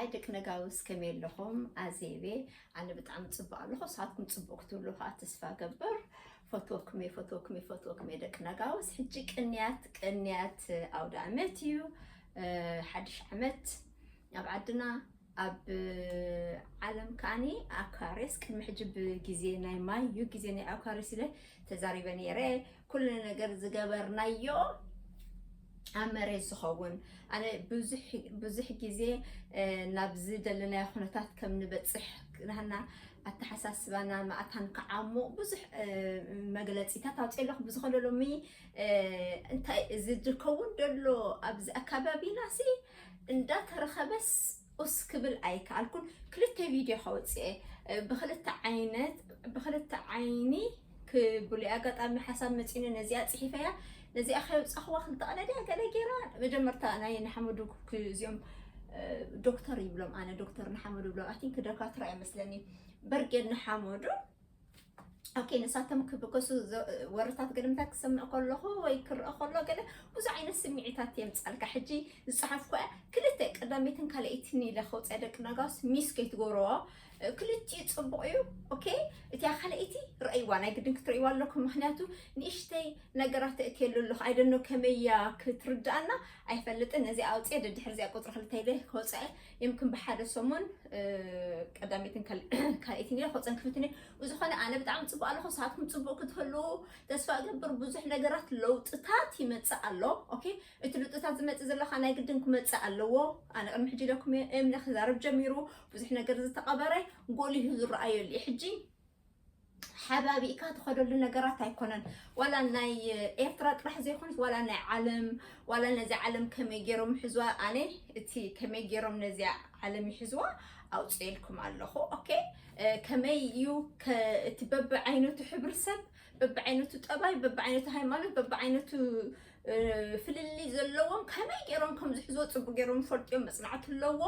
ኣይ ደቂ ነጋውስ ከመይ ኣለኹም? ኣዜቤ ኣነ ብጣዕሚ ጽቡቕ ኣለኹ። ንስኻትኩም ጽቡቕ ክትብሉ ከዓ ተስፋ ገብር። ፈትወኩም እየ፣ ፈትወኩም እየ፣ ፈትወኩም እየ ደቂ ነጋውስ። ሕጂ ቅንያት፣ ቅንያት ኣውደ ኣመት እዩ። እ፣ ሓድሽ ዓመት ኣብ ዓድና፣ ኣብ ዓለም ከዓኒ ኣካሬስ ቅድሚ ሕጂ ብግዜ ናይ ማይ እዩ፣ ግዜ ናይ ኣካሬስ ኢለ ተዛሪበ ነይረ። ኩሉ ነገር ዝገበርናዮ ኣብ መሬት ዝኸውን። ኣነ ብዙሕ፣ ብዙሕ ግዜ፣ እ፣ ናብ ዝደለናዮ ኩነታት ከም ንበጽሕ ናህና ኣተሓሳስባና መኣታን ክዓሙቕ ብዙሕ፣ እ፣ መግለጺታት ኣውፅኤ ኣለኹ። ብዝኾነ ሎሚ፣ እ፣ እንታይ እዚ ዝከውን ደሎ ኣብዚ ኣካባቢና ሲ እንዳተረኸበስ ኡስ ክብል ኣይከኣልኩን። ክልተ ቪድዮ ከውፅኤ፣ እ፣ ብክልተ ዓይነት፣ ብክልተ ዓይኒ ክብሉ ኣጋጣሚ ሓሳብ መፂኑ ነዚኣ ፅሒፈያ። ነዚኣ ከየውፃኽዋ ክልተ ቀለ ድያ ገለ ገይራ። መጀመርታ ናይ ንሓመዱ ክ-፣ እዚኦም፣ እ፣ ዶክተር ይብሎም፣ ኣነ ዶክተር ንሓመዱ ብሎም፣ ኣይ ቲንክ ደካትራ እያ መስለኒ። በርጌድ ንሓመዱ። ኦኬ፣ ንሳቶም ክብከሱ ዘ-፣ ወረታት ገለምታት ክሰምዕ ከለኹ ወይ ክርአ ከሎ ገለ ብዙ ዓይነት ስምዒታት የምጻልካ። ሕጂ ዝጸሓፍኩ ክልተ ቀዳመይትን ካልኣይትን ኢለ ከውፅኣ ደቂ ነጋውስ ሚስ ከይትገብርዎ። ክልቲኡ ጽቡቕ እዩ። ኦኬ፣ እቲያ ካልኣይቲ ረእይዋ፣ ናይ ግድን ክትርእይዋ ኣለኩም። ምኽንያቱ ንእሽተይ ነገራት ተእትየሉ ኣለኹ። ኣይደኖ ከመያ ክትርድኣና ኣይፈልጥን። ነዚ ኣውፅኤ ደድሕር እዚኣ ቁፅሪ ክልተ ኢለ ከውፅኣ የምክን ብሓደ ሰሙን፣ እ፣ ቀዳመይትን ካል-፣ ካልኣይትን ኢለ ከውፅአን ክፍትን እየ። ብዝኾነ ኣነ ብጣዕሚ ጽቡቕ ኣለኹ። ንስኻትኩም ጽቡቕ ክትህልዉ ተስፋ እገብር። ብዙሕ ነገራት ለውጥታት ይመጽእ ኣሎ። ኦኬ፣ እቲ ለውጥታት ዝመጽእ ዘለኻ ናይ ግድን ክመጽእ ኣለዎ። ኣነ ቅድሚ ሕጂ ኢለኩም እየ፣ እምነ ክዛረብ ጀሚሩ፣ ብዙሕ ነገር ዝተቐበረ ጎሊሁ ዝረኣየሉ እዩ። ሕጂ ሓባቢእካ ትኸደሉ ነገራት ኣይኮነን። ዋላ ናይ ኤርትራ ጥራሕ ዘይኮነስ፣ ዋላ ናይ ዓለም፣ ዋላ ነዚ ዓለም ከመይ ገይሮም ሕዝዋ፣ ኣነ እቲ ከመይ ገይሮም ነዚኣ ዓለም ይሕዝዋ ኣውፅኤልኩም ኣለኹ። ኦኬ፣ እ፣ ከመይ እዩ ከ-፣ እቲ በብዓይነቱ ሕብረተሰብ፣ በብዓይነቱ ጠባይ፣ በብዓይነቱ ሃይማኖት፣ በብዓይነቱ፣ እ፣ ፍልልይ ዘለዎም ከመይ ገይሮም ከም ዝሕዝዎ ጽቡቅ ገይሮም ይፈልጡ እዮም። መጽናዕቲ ኣለዎ።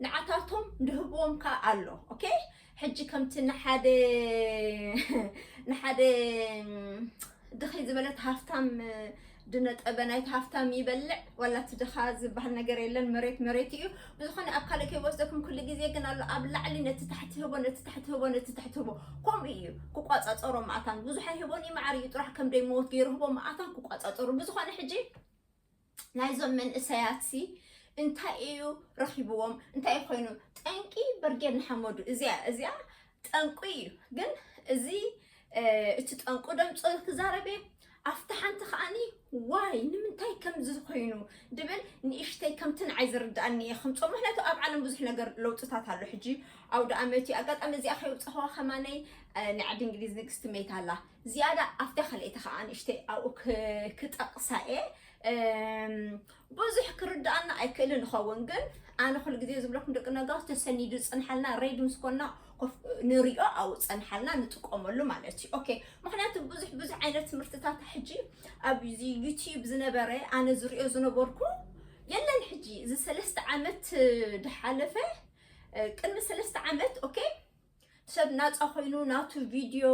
ንዓታቶም ድህብዎም ከኣ ኣሎ። ኦኬ፣ ሕጂ ከምቲ ንሓደ፣ ንሓደ ድኸይ ዝበለት ሃፍታም ድነጠበ ናይቲ ሃፍታም ይበልዕ፣ ዋላ እቲ ድኻ ዝበሃል ነገር የለን። መሬት መሬት እዩ። ብዝኾነ ኣብ ካልእ ከይወስደኩም ኩሉ ግዜ ግን ኣሎ፣ ኣብ ላዕሊ ነቲ ታሕቲ ህቦ፣ ነቲ ታሕቲ ህቦ፣ ነቲ ታሕቲ ህቦ። ከምኡ እዩ ክቋጻጸሮ መኣታን። ብዙሕ ኣይህቦን እዩ፣ ማዕር እዩ ጥራሕ ከም ደይመወት ገይሩ ህቦ መኣታን ክቋጻጸሩ። ብዝኾነ ሕጂ ናይዞም መንእሰያትሲ እንታይ እዩ ረኺብዎም? እንታይ እዩ ኮይኑ? ጠንቂ በርጌድ ንሓመዱ እዚኣ፣ እዚኣ ጠንቁ እዩ። ግን እዚ፣ እ፣ እቲ ጠንቁ ደምጾ ክዛረብ እየ። ኣብቲ ሓንቲ ከኣኒ ዋይ ንምንታይ ከምዚ ኮይኑ ድብል ንእሽተይ ከምቲ ንዓይ ዝርድኣኒ እየ ከምጾ። ምኽንያቱ ኣብ ዓለም ብዙሕ ነገር ለውጥታት ኣሎ። ሕጂ ኣውደ ኣመት እዩ። ኣጋጣሚ እዚኣ ከየውጻኽዋ ከማነይ፣ እ፣ ናይ ዓዲ እንግሊዝ ንግስቲ መይታ ኣላ። ዝያዳ ኣብታ ካልኣይቲ ከኣ ንእሽተይ ኣብኡ ክ-፣ ክጠቕሳ እየ። እም፣ ብዙሕ ክርድኣና ኣይክእልን ይኸውን፣ ግን ኣነ ኩሉ ግዜ ዝብለኩም ደቂ ነጋውስ ተሰኒዱ ዝጸንሓልና ሬድ ምስ ኮና ኮፍ ንሪኦ ኣብኡ ዝጸንሓልና ንጥቀመሉ ማለት እዩ። ኦኬ፣ ምኽንያቱ ብዙሕ ብዙሕ ዓይነት ትምህርትታት ሕጂ ኣብዚ ዩቲዩብ ዝነበረ ኣነ ዝሪኦ ዝነበርኩ የለን። ሕጂ እዚ ሰለስተ ዓመት ድሓለፈ፣ እ፣ ቅድሚ ሰለስተ ዓመት፣ ኦኬ፣ ሰብ ናጻ ኮይኑ ናቱ ቪድዮ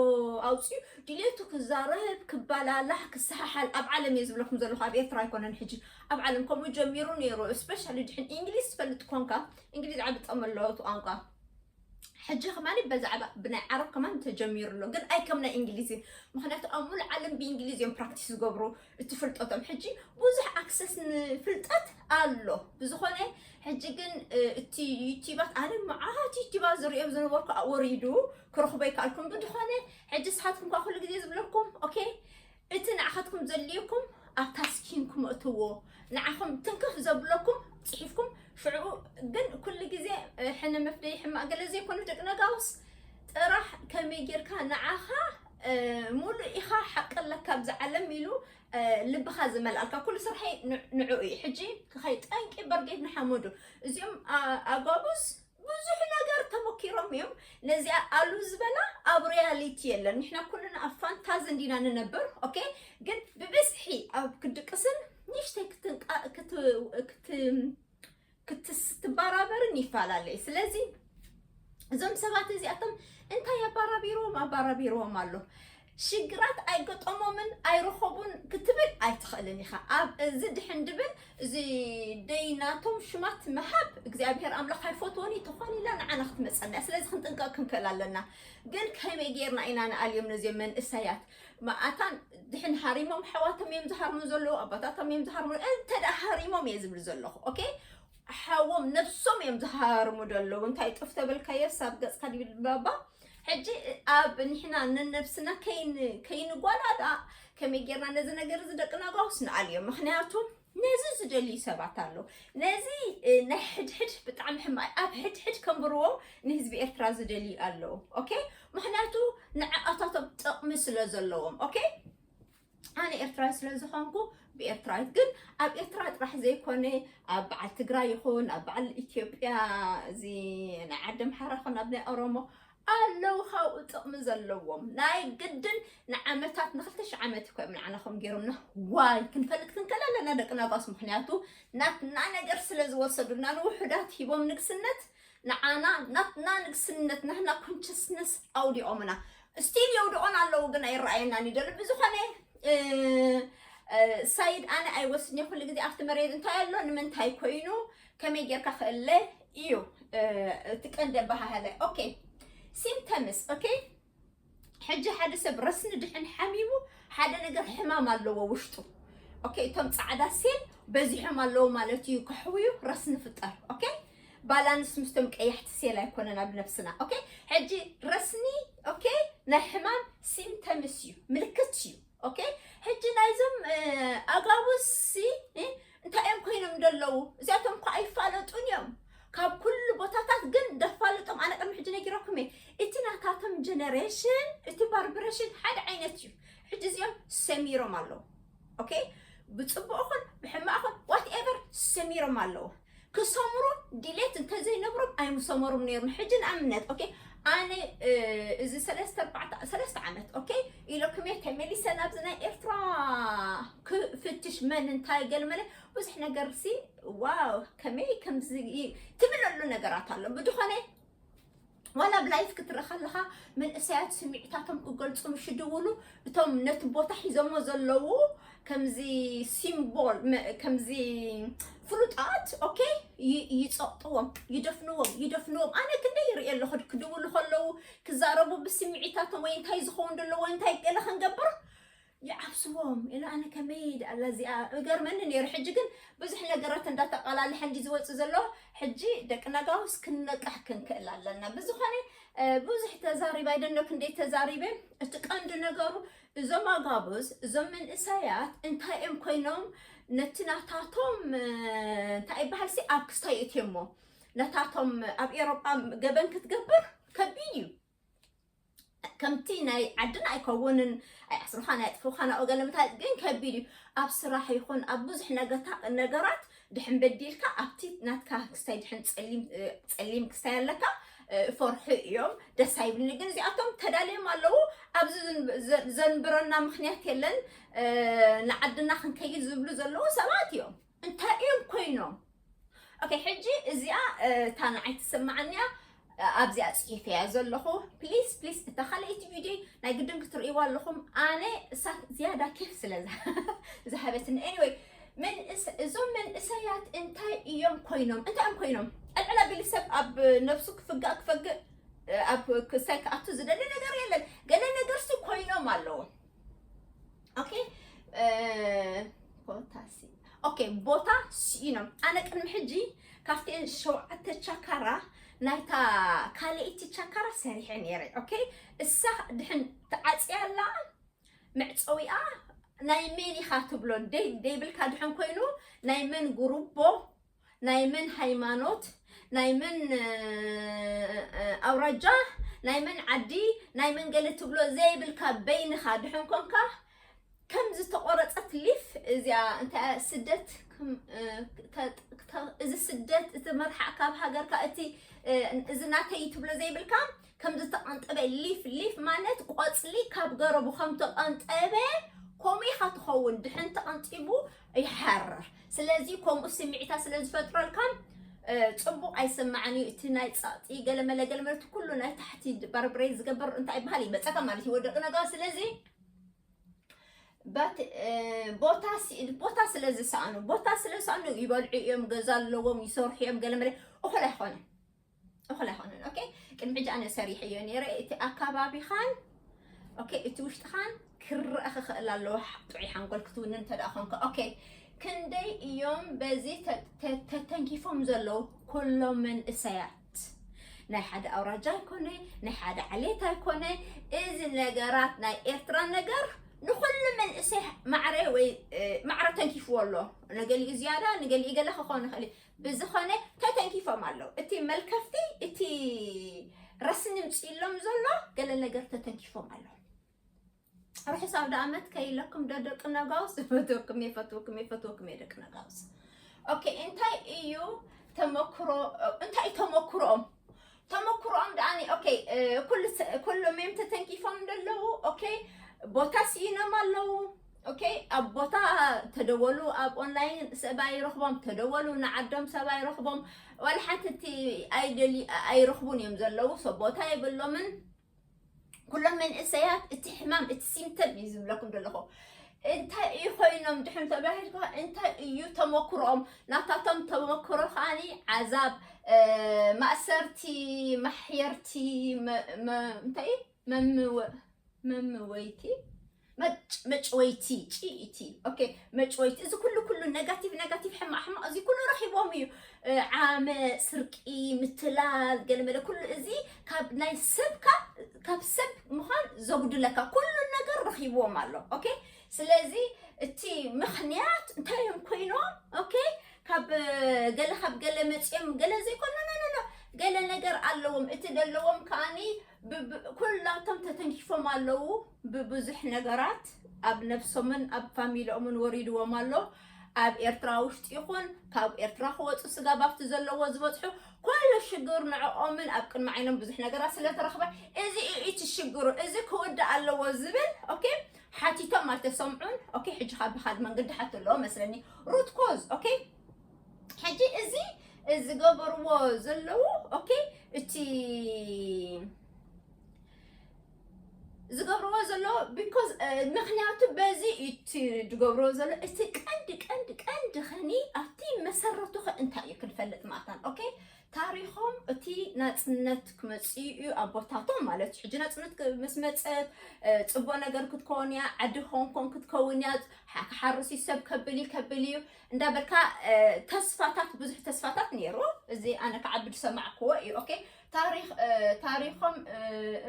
ኣውጺኡ ድሌቱ ክዛረብ፣ ክባላላሕ፣ ክሰሓሓል ኣብ ዓለም እየ ዝብለኩም ዘለኹ፣ ኣብ ኤርትራ ኣይኮነን። ሕጂ ኣብ ዓለም ከምኡ ጀሚሩ ነይሩ። ስፔሻሊ ድሕን እንግሊዝ ትፈልጥ ኮንካ፣ እንግሊዝ ዓቢ ጠመ ኣለዎ እቲ ቋንቋ። ሕጂ ከማን በዛዕባ ብናይ ዓረብ ከማን ተጀሚሩ ኣሎ፣ ግን ኣይ ከም ናይ እንግሊዝ እዩ። ምኽንያቱ ኣብ ሙሉእ ዓለም ብእንግሊዝ እዮም ፕራክቲስ ዝገብሩ እቲ ፍልጠቶም። ሕጂ ብዙሕ ኣክሰስ ንፍልጠት ኣሎ። ብዝኾነ ሕጂ ግን፣ እ፣ እቲ ዩቲባት ኣነ መዓት ዩቲባት ዝሪኦም ዝነበርኩ ኣወሪዱ ክረኽቦ ኣይከኣልኩም። ብዝኾነ ሕጂ ንስኻትኩም ከኣ ኩሉ ግዜ ዝብለኩም፣ ኦኬ፣ እቲ ንዓኻትኩም ዘድልየኩም ኣብታ ስኪንኩም እትዎ፣ ንዓኹም ትንክፍ ዘብለኩም ጽሒፍኩም ሽዑ። ግን ኩሉ ግዜ፣ እ፣ ሕነ መፍደይ ሕማቕ ገለ ዘይኮነ ደቂ ነጋውስ ጥራሕ ከመይ ጌርካ ንዓኻ፣ እ፣ ሙሉእ ኢኻ፣ ሓቂ ኣለካ ኣብዚ ዓለም ኢሉ፣ እ፣ ልብኻ ዝመልኣልካ ኩሉ ስርሐይ ን-፣ ንዕኡ እዩ። ሕጂ ከኸይ ጠንቂ በርጌድ ንሓመዱ እዚኦም፣ ኣ-፣ ኣጓቡዝ ብዙሕ ነገር ተመኪሮም እዮም። ነዚኣ ኣሉ ዝበላ ኣብ ሪያሊቲ የለን። ንሕና ኩልና ኣብ ፋንታዚ እንዲና ንነብር። ኦኬ፣ ግን ብብዝሒ ኣብ ክድቅስን ንእሽተይ ክትንቃ-፣ ክት-፣ ክት-፣ ክትስ-፣ ክትባራበርን ይፈላለ እዩ። ስለዚ እዞም ሰባት እዚኣቶም እንታይ ኣባራቢርዎም? ኣባራቢርዎም ኣሎ። ሽግራት ኣይገጠሞምን ኣይረኸቡን ክትብል ኣይትኽእልን ኢኻ። ኣብ እዚ ድሕን ድብል እዚ ደይናቶም ሽማት ምሃብ እግዚኣብሔር ኣምላኽ ኣይፈትዎን እዩ። ተኾን ኢላ ንዓና ክትመጸና እያ። ስለዚ ክንጥንቀቕ ክንክእል ኣለና። ግን ከመይ ጌርና ኢና ንኣልዮም ነዚኦም መንእሰያት? መኣታን ድሕን ሃሪሞም ሓዋቶም እዮም ዝሃርሙ ዘለዉ፣ ኣባታቶም እዮም ዝሃርሙ። እንተ ደኣ ሃሪሞም እየ ዝብል ዘለኹ። ኦኬ፣ ሓዎም ነብሶም እዮም ዝሃርሙ ዘለዉ። እንታይ ጡፍ ተበልካዮ ሳብ ገጽካ ድብል ባባ። ሕጂ ኣብ ንሕና ነነብስና ከይን-፣ ከይንጓዳዳ ከመይ ጌርና ነዚ ነገር እዚ ደቂ ናጓውስ ንኣልዮ። ምኽንያቱ ነዚ ዝደልዩ ሰባት ኣለዉ። ነዚ፣ እ፣ ናይ ሕድሕድ ብጣዕሚ ሕማቕ፣ ኣብ ሕድሕድ ከንብርዎ ንህዝቢ ኤርትራ ዝደልዩ ኣለዉ። ኦኬ? ምኽንያቱ ንዓኣታቶም ጥቕሚ ስለ ዘለዎም። ኦኬ? ኣነ ኤርትራዊ ስለ ዝኾንኩ ብኤርትራዊት፣ ግን ኣብ ኤርትራ ጥራሕ ዘይኮነ ኣብ በዓል ትግራይ ይኹን ኣብ በዓል ኢትዮጵያ፣ እዚ ናይ ዓዲ ኣምሓራ ይኹን ኣብ ናይ ኦሮሞ ኣለዉ ካብኡ ጥቕሚ ዘለዎም። ናይ ግድን ንዓመታት ንክልተ ሽሕ ዓመት እኮ እዮም ንዓና ከም ገይሮምና። ዋይ ክንፈልጥ ክንክእል ኣለና ደቂ ናጓስ፣ ምኽንያቱ ናትና ነገር ስለ ዝወሰዱና ንውሑዳት ሂቦም ንግስነት ንዓና ናትና ንግስነት ናህና ኮንሽስነስ ኣውዲቖምና። ስቲል የውድቖን ኣለዉ ግን ኣይረኣየናን እዩ ዘሎ። ብዝኾነ እ፣ እ፣ ሳይድ ኣነ ኣይወስን እየ ኩሉ ግዜ ኣብቲ መሬት እንታይ ኣሎ ንምንታይ ኮይኑ ከመይ ጌርካ ክእለ እዩ፣ እ፣ እቲ ቀንዲ ኣበሃህለ። ኦኬ፣ ሲምተምስ። ኦኬ፣ ሕጂ ሓደ ሰብ ረስኒ ድሕን ሓሚሙ ሓደ ነገር ሕማም ኣለዎ ውሽጡ። ኦኬ፣ እቶም ጻዕዳ ሴል በዚሖም ኣለዉ ማለት እዩ፣ ከሕውዩ ረስኒ ፍጠር። ኦኬ፣ ባላንስ ምስቶም ቀያሕቲ ሴል ኣይኮነን ኣብ ነብስና። ኦኬ፣ ሕጂ ረስኒ፣ ኦኬ፣ ናይ ሕማም ሲምተምስ እዩ፣ ምልክት እዩ። ኦኬ፣ ሕጂ ናይዞም፣ እ፣ ኣጋቡስ ሲ፣ እ፣ እንታይ እዮም ኮይኖም ዘለዉ? እዚኣቶም እኮ ኣይፋለጡን እዮም። ካብ ኩሉ ቦታታት ግን ደፋልጦም፣ ኣነ ቅድሚ ሕጂ ነጊረኩም እየ። እቲ ናታቶም ጀነሬሽን፣ እቲ ባርብሬሽን ሓደ ዓይነት እዩ። ሕጂ እዚኦም ሰሚሮም ኣለዉ። ኦኬ፣ ብጽቡቕ ኹን ብሕማቕ ኹን ዋትኤቨር ሰሚሮም ኣለዉ። ክሰምሩ ድሌት እንተዘይነብሮም ኣይምሰመሩም ነይሮም። ሕጂ ንኣብነት፣ ኦኬ፣ ኣነ፣ እ፣ እዚ ሰለስተ፣ ኣርባዕተ፣ ሰለስተ ዓመት፣ ኦኬ፣ ኢለኩም እየ ተመሊሰ ናብዚ ናይ ኤርትራ ክፍትሽ መን እንታይ ገለ መለ ብዙሕ ነገር ሲ፣ ዋው፣ ከመይ ከምዚ ይ-፣ ትብለሉ ነገራት ኣሎ። ብዝኾነ ዋላ ኣብ ላይፍ ክትርኢ ከለኻ መንእሰያት ስምዒታቶም ክገልጹ ምሽ ድውሉ፣ እቶም ነቲ ቦታ ሒዞሞ ዘለዉ ከምዚ ሲምቦል፣ መ-፣ ከምዚ ፍሉጣት፣ ኦኬ፣ ይ-፣ ይጸቕጥዎም፣ ይደፍንዎም፣ ይደፍንዎም። ኣነ ክንደይ ይርኢ ኣለኹ፣ ክድውሉ ከለዉ፣ ክዛረቡ ብስምዒታቶም ወይ እንታይ ዝኸውን ደለዎ፣ እንታይ ገለ ክንገብር ይዓብስዎም። ኢለ ኣነ ከመይ ደኣላ እዚኣ እገርመኒ ነይሩ። ሕጂ ግን ብዙሕ ነገራት እንዳተቓላለሐ እንዲ ዝወጽእ ዘሎ፣ ሕጂ ደቂ ናጋውስ ክንነቅሕ ክንክእል ኣለና። ብዝኾነ፣ እ፣ ብዙሕ ተዛሪበ፣ ኣይደኖ ክንደይ ተዛሪበ። እቲ ቀንዲ ነገሩ እዞም ኣጋቡዝ፣ እዞም መንእሰያት እንታይ እዮም ኮይኖም ነቲ ናታቶም፣ እ፣ እንታይ ይበሃል ሲ ኣብ ክስታይ እትዮሞ። ነታቶም ኣብ ኤሮጳ ገበን ክትገብር ከቢድ እዩ። ከምቲ ናይ ዓድና ኣይከውንን፣ ኣይኣስሩኻን፣ ኣየጥፍኡኻን፣ ኣብኡ ገለ ምንታይ ግን ከቢድ እዩ። ኣብ ስራሕ ይኹን ኣብ ብዙሕ ነገታ-፣ ነገራት ድሕን በዲልካ ኣብቲ ናትካ ክስታይ ድሕን ጸሊም፣ እ፣ ጸሊም ክስታይ ኣለካ፣ እ፣ ፈርሑ እዮም፣ ደስ ኣይብልኒ። ግን እዚኣቶም ተዳልዮም ኣለዉ። ኣብዚ ዘን-፣ ዘ-፣ ዘንብረና ምኽንያት የለን፣ እ፣ ንዓድና ክንከይድ ዝብሉ ዘለዉ ሰባት እዮም። እንታይ እዮም ኮይኖም? ኦኬ፣ ሕጂ እዚኣ፣ እ፣ እታ ንዓይ ትስምዓኒ እያ፣ እ፣ ኣብዚኣ ጽሒፈያ ዘለኹ። ፕሊስ፣ ፕሊስ፣ እታ ካልኣይቲ ቪድዮ ናይ ግድን ክትርእይዋ ኣለኹም። ኣነ እሳ ዝያዳ ኬፍ ስለ ዝሃ-፣ ዝሃበትኒ። ኤኒወይ፣ መንእስ-፣ እዞም መንእሰያት እንታይ እዮም ኮይኖም? እንታይ እዮም ኮይኖም? ዕልዕል ኣቢሉ ሰብ ኣብ ነብሱ ክፍጋእ ክፈግእ፣ እ፣ ኣብ ክሳይ ክኣቱ ዝደሊ ነገር የለን። ገለ ነገርሲ ኮይኖም ኣለዉ። ኦኬ፣ እ፣ ቦታ ሲ-፣ ኦኬ፣ ቦታ ስኢኖም። ኣነ ቅድሚ ሕጂ ካብተን ሸውዓተ ቻካራ ናይታ ካልኣይቲ ቻካራ ሰሪሐ ነይረ። ኦኬ፣ እሳ ድሕን ተዓጽያ ኣላ፣ መዕጸዊኣ ናይ መን ኢኻ ትብሎ? ደይ-፣ ደይብልካ ድሕን ኮይኑ ናይ መን ጉሩቦ፣ ናይ መን ሃይማኖት፣ ናይ መን፣ እ፣ እ፣ ኣውራጃ፣ ናይ መን ዓዲ፣ ናይ መን ገለ ትብሎ ዘይብልካ በይንኻ ድሕን ኮንካ ከም ዝተቆረጸት ሊፍ እዚኣ እንታይ እያ ስደት ክም-፣ እ፣ ተ-፣ ተ-፣ እዚ ስደት እቲ መርሓቕ ካብ ሃገርካ እቲ፣ እ፣ እዚ ናተይ ትብሎ ዘይብልካ ከም ዝተቐንጠበ ሊፍ፣ ሊፍ ማለት ቆጽሊ ካብ ገረቡ ከም ተቐንጠበ ከምኡ ኢኻ ትኸውን። ድሕን ተቐንጢቡ ይሓርር። ስለዚ ከምኡ ስምዒታት ስለ ዝፈጥረልካ እ፣ ጽቡቕ ኣይሰማዕን እዩ። እቲ ናይ ጸቕጢ ገለመለ ገለመለ፣ እቲ ኩሉ ናይ ታሕቲ ባርብሬ ዝገብር እንታይ ይበሃል ይመጸካ ማለት እዩ፣ ወደቂ ነጋ። ስለዚ ባት-፣ እ፣ ቦታ ሲ-፣ ቦታ ስለ ዝሰኣኑ፣ ቦታ ስለ ዝሰኣኑ ይበልዑ እዮም፣ ገዛ ኣለዎም፣ ይሰርሑ እዮም፣ ገለመለ። እኹል ኣይኾነን፣ እኹል ኣይኾነን። ኦኬ፣ ቅድሚ ሕጂ ኣነ ሰሪሐዮ ነይረ። እቲ ኣካባቢኻን፣ ኦኬ፣ እቲ ውሽጥኻን ክረአ ክኽእል ኣለዎ፣ ጥዑይ ሓንጎል ክትውንን እንተ ደኣ ኾንካ። ኦኬ፣ ክንደይ እዮም በዚ ተ-፣ ተ-፣ ተተንኪፎም ዘለዉ? ኩሎም መንእሰያት፣ ናይ ሓደ ኣውራጃ ኣይኮነ፣ ናይ ሓደ ዓሌት ኣይኮነ። እዚ ነገራት ናይ ኤርትራ ነገር ንኹሉ መንእሰይ ማዕረ ወይ፣ እ፣ ማዕረ ተንኪፍዎ ኣሎ። ንገሊኡ ዝያዳ፣ ንገሊኡ ገለ ክኾን ይኽእል እዩ። ብዝኾነ ተተንኪፎም ኣለዉ። እቲ መልከፍቲ፣ እቲ ረስኒ ምጽኢሎም ዘሎ ገለ ነገር ተተንኪፎም ኣለዉ። ርሑስ ኣውደ ኣመት ከይለኩም ዶ ደቂ ነጋውስ? ይፈትወኩም፣ ይፈትወኩም፣ ይፈትወኩም እየ ደቂ ነጋውስ። ኦኬ፣ እንታይ እዩ ተመክሮ፣ እንታይ እዩ ተመክሮኦም? ተመክሮኦም ደኣኒ፣ ኦኬ፣ እ፣ ኩሉ ሰ-፣ ኩሎም እዮም ተተንኪፎም ዘለዉ። ኦኬ፣ ቦታ ስኢኖም ኣለዉ። ኦኬ፣ ኣብ ቦታ ተደወሉ፣ ኣብ ኦንላይን ሰብ ኣይረኽቦም፣ ተደወሉ ንዓዶም ሰብ ኣይረኽቦም፣ ዋላ ሓንቲ እቲ ኣይደሊ-፣ ኣይረኽቡን እዮም ዘለዉ። ሶ ቦታ የብሎምን። ኩሎም መንእሰያት እቲ ሕማም፣ እቲ ሲምተም እዩ ዝብለኩም ዘለኹ። እንታይ እዩ ኮይኖም ድሕን ተባሂልካ፣ እንታይ እዩ ተመክሮኦም? ናታቶም ተመክሮ ከዓኒ ዓዛብ፣ እ፣ ማእሰርቲ፣ ማሕየርቲ፣ መ-፣ መ-፣ እንታይ እዩ? መምወ-፣ መምወይቲ፣ መጭ-፣ መጭወይቲ፣ ጭኢቲ። ኦኬ፣ መጭወይቲ። እዚ ኩሉ፣ ኩሉ ነጋቲቭ፣ ነጋቲቭ፣ ሕማቕ፣ ሕማቕ፣ እዚ ኩሉ ረኺቦም እዩ። እ፣ ዓመ፣ ስርቂ፣ ምትላል፣ ገለመለ፣ ኩሉ እዚ ካብ ናይ ሰብ፣ ካብ፣ ካብ ሰብ ምዃን ዘጉድለካ ኩሉ ነገር ረኺብዎም ኣሎ። ኦኬ፣ ስለዚ እቲ ምኽንያት እንታይ እዮም ኮይኖም? ኦኬ፣ ካብ፣ እ፣ ገለ፣ ካብ ገለ መጽዮም፣ ገለ ዘይኮነ፣ ኖ፣ ኖ፣ ኖ፣ ገለ ነገር ኣለዎም። እቲ ዘለዎም ከኣኒ ብ-፣ ብ-፣ ኩላቶም ተተንኪፎም ኣለዉ ብብዙሕ ነገራት፣ ኣብ ነፍሶምን ኣብ ፋሚሊኦምን ወሪድዎም ኣሎ። ኣብ ኤርትራ ውሽጢ ይኹን ካብ ኤርትራ ክወጹ፣ ስጋብ ኣብቲ ዘለዎ ዝበጽሑ፣ ኩሉ ሽግር ንዕኦምን ኣብ ቅድሚ ዓይኖም ብዙሕ ነገራት ስለ ተረኽበ፣ እዚ እዩ እቲ ሽግሩ፣ እዚ ክውዳእ ኣለዎ ዝብል፣ ኦኬ፣ ሓቲቶም ኣልተሰምዑን። ኦኬ፣ ሕጂ ካብ ብኻድ መንገዲ ሓቶ ኣለዎ መስለኒ። ሩት ኮዝ፣ ኦኬ፣ ሕጂ እዚ ዝገበርዎ ዘለዉ፣ ኦኬ፣ እቲ ዝገብርዎ ዘለዉ፣ ቢኮዝ፣ እ፣ ምኽንያቱ በዚ እቲ ዝገብርዎ ዘሎ፣ እቲ ቀንዲ፣ ቀንዲ፣ ቀንዲ ኸኒ ኣብቲ መሰረቱ ኸ እንታይ እዩ ክንፈልጥ ማእታን። ኦኬ፣ ታሪኾም እቲ ናጽነት ክመጽእ እዩ፣ ኣቦታቶም ማለት እዩ። ሕጂ ናጽነት ክ-፣ ምስ መጸት፣ እ፣ ጽቡቕ ነገር ክትከውን እያ፣ ዓዲ ሆንግ ኮንግ ክትከውን እያ፣ ሓ-፣ ክሓርስ እዩ፣ ሰብ ከብል እዩ፣ ከብል እዩ እንዳበልካ፣ እ፣ ተስፋታት፣ ብዙሕ ተስፋታት ነይሩ። እዚ ኣነ ክዓቢ ዝሰማዕክዎ እዩ። ኦኬ፣ ታሪኽ፣ እ፣ ታሪኾም፣ እ፣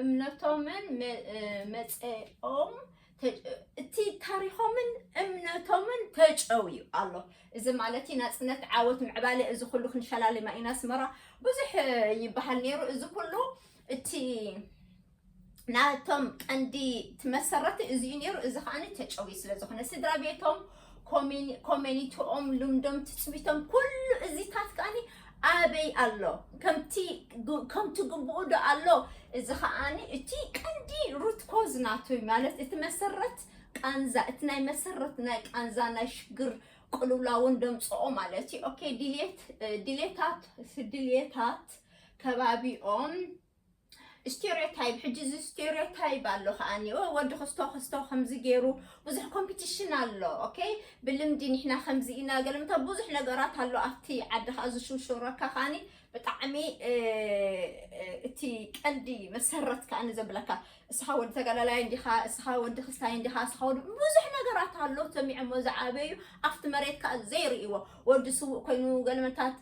እምነቶምን መ-፣ እ፣ መጸኦም ተ-፣ እቲ ታሪኾምን እምነቶምን ተጨውዩ ኣሎ። እዚ ማለት እዩ ናጽነት፣ ዓወት፣ ምዕባለ፣ እዚ ኩሉ ክንሸላልማ ኢና። ኣስመራ ብዙሕ፣ እ፣ ይበሃል ነይሩ። እዚ ኩሉ እቲ ናቶም ቀንዲ እቲ መሰረቲ እዚ እዩ ነይሩ። እዚ ከዓኒ ተጨውዩ ስለ ዝኾነ ስድራ ቤቶም፣ ኮሚኒ-፣ ኮሚኒቲኦም፣ ልምዶም፣ ትጽቢቶም፣ ኩሉ እዚታት ከዓኒ ኣበይ ኣሎ? ከምቲ ግ-፣ ከምቲ ግቡኡ ዶ ኣሎ? እዚ ከዓኒ እቲ ቀንዲ ሩት ኮዝ ናቱ እዩ። ማለት እቲ መሰረት ቃንዛ፣ እቲ ናይ መሰረት ናይ ቃንዛ ናይ ሽግር ቅልውላውን ደምጽኦ ማለት እዩ። ኦኬ፣ ድሌት፣ እ፣ ድሌታት፣ ድሌታት ከባቢኦም ስቴሪዮታይፕ፣ ሕጂ እዚ ስቴሪዮታይፕ ኣሎ ከዓኒ፣ ኦ፣ ወዲ ክስቶ፣ ክስቶ ከምዚ ገይሩ፣ ብዙሕ ኮምፒቲሽን ኣሎ። ኦኬ፣ ብልምዲ ንሕና ከምዚ ኢና፣ ገለምታ ብዙሕ ነገራት ኣሎ ኣብቲ ዓዲ፣ ከኣ ዝሽውሽረካ ከዓኒ ብጣዕሚ፣ እ፣ እ፣ እቲ ቀንዲ መሰረት ከዓኒ ዘብለካ፣ እስኻ ወዲ ተጋዳላይ እንዲኻ፣ እስኻ ወዲ ክስታይ እንዲኻ፣ እስኻ ወዲ፣ ብዙሕ ነገራት ኣሎ፣ ሰሚዖሞ ዝዓበዩ፣ ኣብቲ መሬት ከኣ ዘይርእይዎ፣ ወዲ ስዉእ ኮይኑ ገለመታት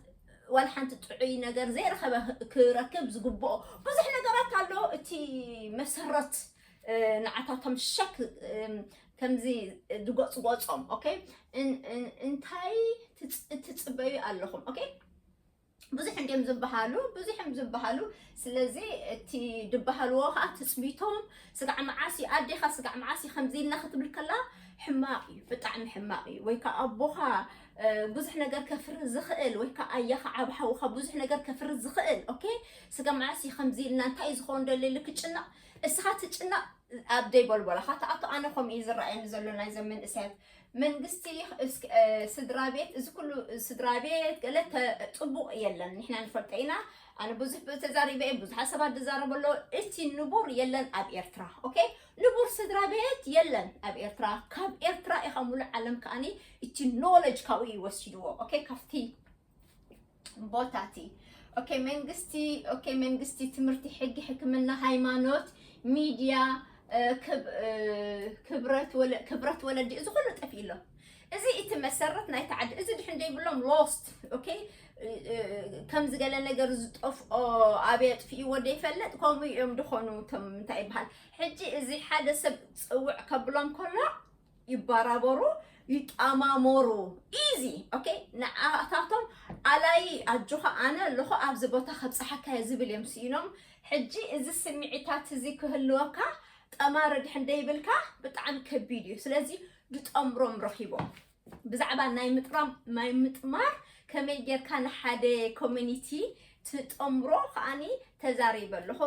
ዋላ ሓንቲ ጥዑይ ነገር ዘይረኸበ ክረክብ ዝግብኦ ብዙሕ ነገራት ኣሎ። እቲ መሰረት፣ እ፣ ንዓታቶም ሸክ፣ እ፣ ከምዚ ድጎጽጎጾም፣ ኦኬ? እን-፣ እን-፣ እንታይ ትጽ-፣ ትጽበዩ ኣለኹም? ኦኬ? ብዙሕ እንድዮም ዝበሃሉ፣ ብዙሕ እዮም ዝበሃሉ። ስለዚ እቲ ዝበሃልዎ ኸዓ ትጽቢቶም፣ ስጋዕ መዓስ እዩ ኣዴኻ፣ ስጋዕ መዓስ እዩ ከምዚ ኢልና ክትብል ከላ፣ ሕማቕ እዩ፣ ብጣዕሚ ሕማቕ እዩ። ወይ ከኣ ኣቦኻ፣ እ፣ ብዙሕ ነገር ከፍሪ ዝኽእል፣ ወይ ከኣ ኣያኻ ዓቢ ሓውኻ ብዙሕ ነገር ከፍሪ ዝኽእል። ኦኬ? ስጋዕ መዓስ እዩ ከምዚ ኢልና፣ እንታይ እዩ ዝኸውን ደልየሉ ክጭነቕ፣ እስኻ ትጭነቕ፣ ኣብ ደይ ቦልቦላኻ ትኣቱ። ኣነ ከምኡ እዩ ዝረኣየኒ ዘሎ ናይዘን መንእሰያት። መንግስቲ፣ ስድራ ቤት፣ እዚ ኩሉ ስድራ ቤት ገለ ጽቡቕ የለን፣ ንሕና ንፈልጦ ኢና። ኣነ ብዙሕ ተዛሪበ እየ፣ ብዙሓት ሰባት ዝዛረቡ ኣለዉ። እቲ ንቡር የለን ኣብ ኤርትራ። ኦኬ፣ ንቡር ስድራ ቤት የለን ኣብ ኤርትራ። ካብ ኤርትራ ኢኻ ሙሉእ ዓለም ከኣኒ እቲ ኖለጅ ካብኡ ይወስድዎ። ኦኬ፣ ካብቲ ቦታቲ። ኦኬ፣ መንግስቲ፣ ኦኬ፣ መንግስቲ፣ ትምህርቲ፣ ሕጊ፣ ሕክምና፣ ሃይማኖት፣ ሚድያ፣ ክብረት ወለዲ፣ እዚ ኩሉ ጠፊኡ ኣሎ። እዚ እቲ መሰረት ናይቲ ዓዲ። እዚ ድሕን ደይብሎም ሎስት። ኦኬ፣ ከምዚ ገለ ነገር ዝጠፍኦ ኣበይ ኣጥፊእዎ ደይፈልጥ፣ ከምኡ እዮም ድኾኑ እቶም እንታይ ይበሃል። ሕጂ እዚ ሓደ ሰብ ጽውዕ ከብሎም ከሎ ይባራበሩ፣ ይጣማሞሩ። ኢዚ። ኦኬ፣ ንዓታቶም ኣላይ ኣጆኻ ኣነ ኣለኹ ኣብዚ ቦታ ከብጽሓካ እየ ዝብል እዮም ስኢኖም። ሕጂ እዚ ስምዒታት እዚ ክህልወካ ጠማሪ ድሕን ደይብልካ ብጣዕሚ ከቢድ እዩ። ስለዚ ድጠምሮም ረኺቦም። ብዛዕባ ናይ ምጥራም፣ ናይ ምጥማር ከመይ ጌርካ ንሓደ ኮሚኒቲ ትጠምሮ ከኣኒ ተዛሪበ ኣለኹ።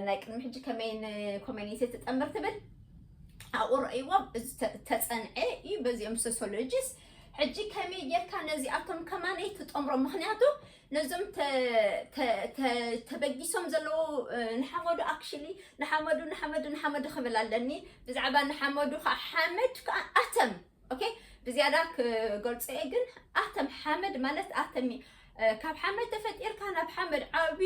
ናይ ቅድሚ ሕጂ ከመይ ንኮሚኒቲ ትጠምር ትብል ኣብኡ ረእይዎም። እዚ ተጸንዐ እዩ በዚኦም ሶሲዮሎጂስ። ሕጂ ከመይ ጌርካ ነዚኣቶም ከማነይ ትጠምሮም? ምኽንያቱ ነዞም ተበጊሶም ዘለዉ ንሓመዱ፣ ኣክሽሊ ንሓመዱ ንሓመዱ ንሓመዱ ክብል ኣለኒ። ብዛዕባ ንሓመዱ ከዓ ሓመድ ከዓ ኣተም። ኦኬ፣ ብዝያዳ ክገልጾ እየ፣ ግን ኣተም ሓመድ ማለት ኣተም እዩ። ካብ ሓመድ ተፈጢርካ ናብ ሓመድ ዓቢ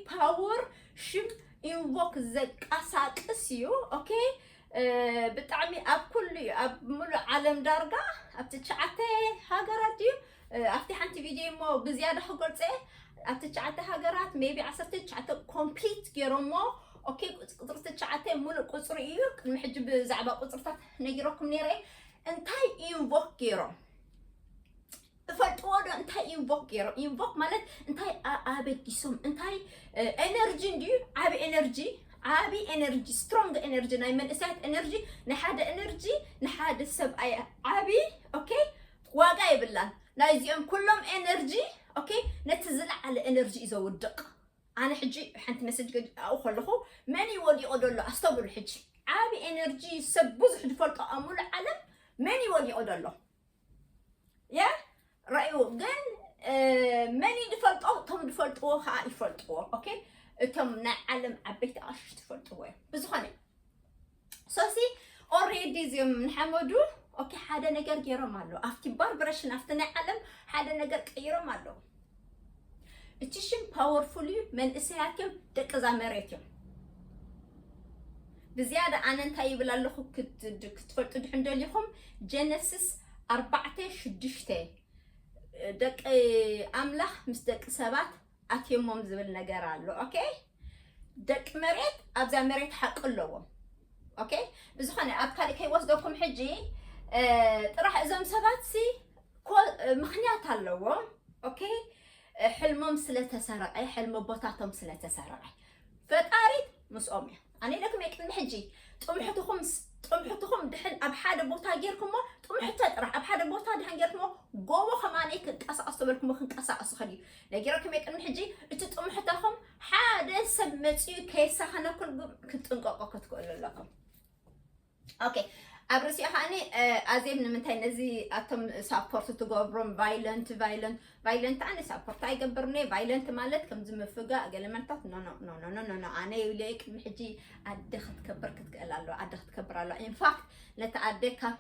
ፓወር ሽም ኢንቮክ ዘንቀሳቅስ እዩ። ኦኬ፣ ብጣዕሚ ኣብ ኩሉ እዩ፣ ኣብ ሙሉእ ዓለም ዳርጋ ኣብ ትሽዓተ ሃገራት ድዩ ኣብቲ ሓንቲ ቪድዮ እሞ ብዝያዳ ክገልጾ እየ። ኣብ ትሽዓተ ሃገራት ሜቢ ዓሰርተ ትሽዓተ ኮምፕሊት ገይሮሞ። ኦኬ፣ ቁጽሪ ትሽዓተ ሙሉእ ቁጽሪ እዩ። ቅድሚ ሕጂ ብዛዕባ ቁጽርታት ነጊረኩም ነይረ። እንታይ ኢንቮክ ገይሮም እፈልጥዎ ዶ? እንታይ ኢንቮክ ገይሮም? ኢንቮክ ማለት እንታይ ኣበጊሶም? እንታይ ኤነርጂ እንድዩ? ዓቢ ኤነርጂ፣ ዓቢ ኤነርጂ፣ ስትሮንግ ኤነርጂ፣ ናይ መንእሰያት ኤነርጂ፣ ናይ ሓደ ኤነርጂ ንሓደ ሰብኣይ ዓቢ። ኦኬ፣ ዋጋ የብላን ናይዚኦም ኩሎም ኤነርጂ። ኦኬ፣ ነቲ ዝለዓለ ኤነርጂ እዩ ዘውድቕ። ኣነ ሕጂ ሓንቲ መሰጅ ገዲኣኡ ከለኹ መን እዩ ወዲቑ ዘሎ? ኣስተብሉ። ሕጂ ዓቢ ኤነርጂ ሰብ ብዙሕ ዝፈልጦ ኣብ ሙሉእ ዓለም መን እዩ ወዲቑ ዘሎ? የ ረእዩ ግን መን እዩ ዝፈልጦ? እቶም ዝፈልጥዎ ከዓ ይፈልጥዎ። ኦኬ፣ እቶም ናይ ዓለም ዓበይቲ ኣሽሽ ትፈልጥዎ እዮም። ብዝኾነ ሶሲ ኦሬዲ እዚኦም ንሓመዱ ኦኬ ሓደ ነገር ገይሮም ኣለዉ። ኣብቲ ባርብረሽን ኣብቲ ናይ ዓለም ሓደ ነገር ቀይሮም ኣለዉ። እቲ ሽም ፓወርፉል እዩ። መንእሰያት እዮም፣ ደቂ እዛ መሬት እዮም። ብዝያዳ ኣነ እንታይ ይብል ኣለኹ ክትፈልጡ ድሕን ደሊኹም፣ ጀነሲስ ኣርባዕተ ሽዱሽተ ደቂ ኣምላኽ ምስ ደቂ ሰባት ኣትዮሞም ዝብል ነገር ኣሎ። ኦኬ፣ ደቂ መሬት ኣብዛ መሬት ሓቂ ኣለዎም። ኦኬ፣ ብዝኾነ ኣብ ካልእ ከይወስደኩም ሕጂ ጥራሕ እዞም ሰባት ሲ ምኽንያት ኣለዎም። ኦኬ፣ ሕልሞም ስለተሰረቐ፣ ሕልሚ ቦታቶም ስለተሰረቐ ፈጣሪት ምስኦም እያ። ኣነ ኢለኩም እየ ቅድሚ ሕጂ ጥምሕትኹም ጥምሕትኹም ድሕን ኣብ ሓደ ቦታ ጌርኩሞ ጥምሕተ ጥራሕ ኣብ ሓደ ቦታ ድሕን ጌርኩሞ ጎቦ ከማነይ ክንቀሳቐስ ተበልኩሞ ክንቀሳቐስ ይኽእል እዩ። ነጊረኩም እየ ቅድሚ ሕጂ እቲ ጥምሕተኹም ሓደ ሰብ መፂኡ ከይሳኸነኩልኩም ክትጥንቀቁ ክትክእሉ ኣለኩም። ኦኬ፣ ኣብ ርእሲኡ ከዓኒ ኣዜብ ንምንታይ ነዚ ኣቶም ሳፖርት ትገብሮም ቫይለንት ቫይለንት ቫይለንት ኣነ ሳፖርት ኣይገብርኒ። ቫይለንት ማለት ከምዚ ምፍጋእ ገለ መልታት ኖ ኖ ኖ ኖ ኖ ኖ ኣነ ይብለ ቅድሚ ሕጂ ኣደ ክትከብር ክትክእል ኣለዋ። ኣደ ክትከብር ኣለዋ። ኢንፋክት ነቲ ኣደ ካብ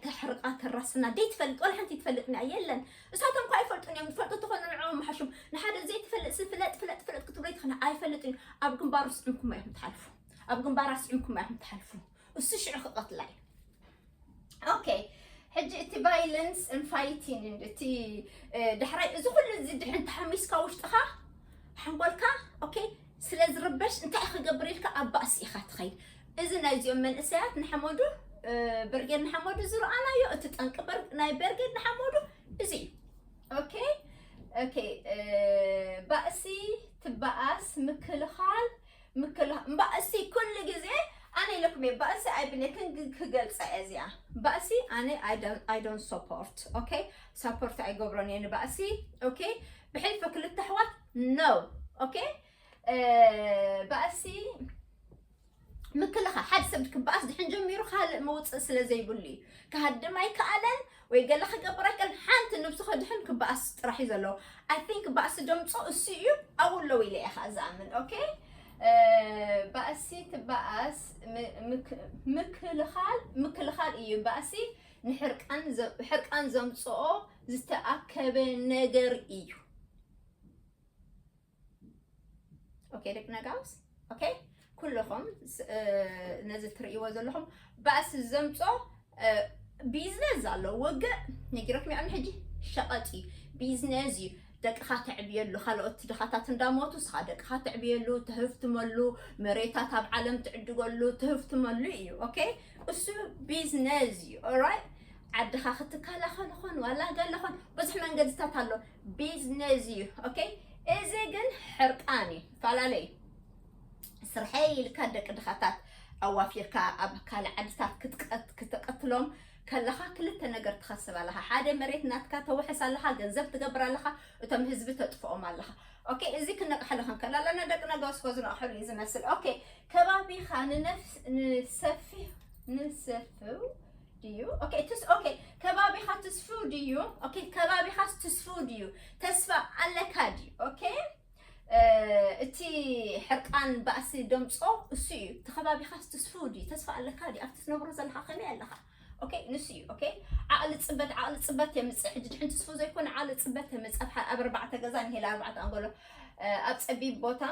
ተሕርቃ ተራስና ደይ ትፈልጥ ወላ ሓንቲ ትፈልጥና የለን። እሳቶም እኳ ኣይፈልጡን እዮም። ዝፈልጡ ተኾኑ ንዕኦም ምሓሹም። ንሓደ ዘይትፈልጥ ሲ ፍለጥ ፍለጥ ፍለጥ ክትብሎ ይትኽእል ኣይፈልጥን እዩ። ኣብ ግንባር ስዒምኩም እዮም ትሓልፉ። ኣብ ግንባር ስዒምኩም እዮም ትሓልፉ። እሱ ሽዑ ክቐትላ እዩ። ኦኬ፣ ሕጂ እቲ ቫይለንስ ን ፋይቲን እቲ ዳሕራይ እዚ ኩሉ እዚ ድሕን ተሓሚስካ ውሽጥኻ ሓንጎልካ ኦኬ ስለ ዝርበሽ እንታይ ክገብር ኢልካ ኣብ ባእሲ ኢኻ ትኸይድ። እዚ ናይዚኦም መንእሰያት ንሓመዱ ብርጌድ ንሓመዱ ዝረኣናዮ እቲ ጠንቂ ናይ ብርጌድ ንሓመዱ እዚ እዩ። ኦኬ ኦኬ፣ ባእሲ ትበኣስ ምክልኻል ምክልኻል ባእሲ ኩሉ ግዜ ኣነ ኢለኩም እየ ባእሲ ኣይብለክን ክገልፃ እየ እዚኣ ባእሲ ኣነ I don't support okay support ኣይገብሮን እየ ንባእሲ okay ብሕልፊ ክልተ ኣሕዋት no okay ባእሲ ምክልኻል፣ ሓደ ሰብ ክበኣስ ድሕን ጀሚሩ ካልእ መውፅእ ስለ ዘይብሉ እዩ። ክሃድም ኣይከኣለን ወይ ገለ ክገብር ኣይከኣለን። ሓንቲ ነብሱ ከድሕን ክበኣስ ጥራሕ እዩ ዘለዎ። I think ባእሲ ደምፆ እሱ እዩ። ኣብኡ ኣለዉ ኢለ እየ ከዓ ዝኣምን። ኦኬ፣ ባእሲ ትበኣስ ምክልኻል ምክልኻል እዩ። ባእሲ ንሕርቃን ዘምፅኦ ዝተኣከበ ነገር እዩ። ኦኬ ደቂ ነጋውስ፣ ኦኬ ኩልኹም ነዚ ትርእይዎ ዘለኹም ባእሲ ዘምጾ ቢዝነስ ኣሎ። ውግእ ነጊረኩም ያዕኒ ሕጂ ሸቐጥ እዩ፣ ቢዝነስ እዩ። ደቅኻ ተዕብየሉ፣ ካልኦት ድኻታት እንዳሞቱ ስኻ ደቅኻ ተዕብየሉ፣ ትህፍትመሉ፣ መሬታት ኣብ ዓለም ትዕድገሉ፣ ትህፍትመሉ እዩ። ኦኬ እሱ ቢዝነስ እዩ። ኦራይት ዓድኻ ክትከላኸል ኾን ዋላ ገለ ኾን ብዙሕ መንገድታት ኣሎ። ቢዝነስ እዩ። ኦኬ እዚ ግን ሕርቃን እዩ። ፈላለይ ስርሐይ ኢልካ ደቂ ድኻታት ኣዋፊርካ ኣብ ካልእ ዓድታት ክትቀት- ክትቀትሎም ከለኻ ክልተ ነገር ትኸስብ ኣለኻ። ሓደ መሬት ናትካ ተውሕስ ኣለኻ፣ ገንዘብ ትገብር ኣለኻ፣ እቶም ህዝቢ ተጥፍኦም ኣለኻ። ኦኬ እዚ ክነቅሐሉ ክንክእል ኣለና ደቂ ነጋውስ፣ ኮዚ ንቕሐሉ እዩ ዝመስል። ኦኬ ከባቢኻ ንነፍስ ንሰፊ ንሰፍው ድዩ? ኦኬ ትስ ኦኬ ከባቢኻ ትስፍው ድዩ? ኦኬ ከባቢኻስ ትስፍው ድዩ? ተስፋ ኣለካ ድዩ? ኦኬ እቲ ሕርቃን ባእሲ ደምጾ እሱ እዩ። እቲ ከባቢኻስ ትስፍው ድዩ? ተስፋ ኣለካ ድዩ? ኣብቲ ትነብሮ ዘለኻ ከመይ ኣለኻ? ኦኬ ንሱ እዩ። ኦኬ ዓቕሊ ጽበት ዓቕሊ ጽበት የምጽእ። ሕጂ ድሕን ትስፍው ዘይኮነ ዓቕሊ ጽበት የምጽእ። ኣብ ኣ ኣርባዕተ ገዛ ንሄላ ኣርባዕተ ኣንጎሎ ኣብ ጸቢብ ቦታ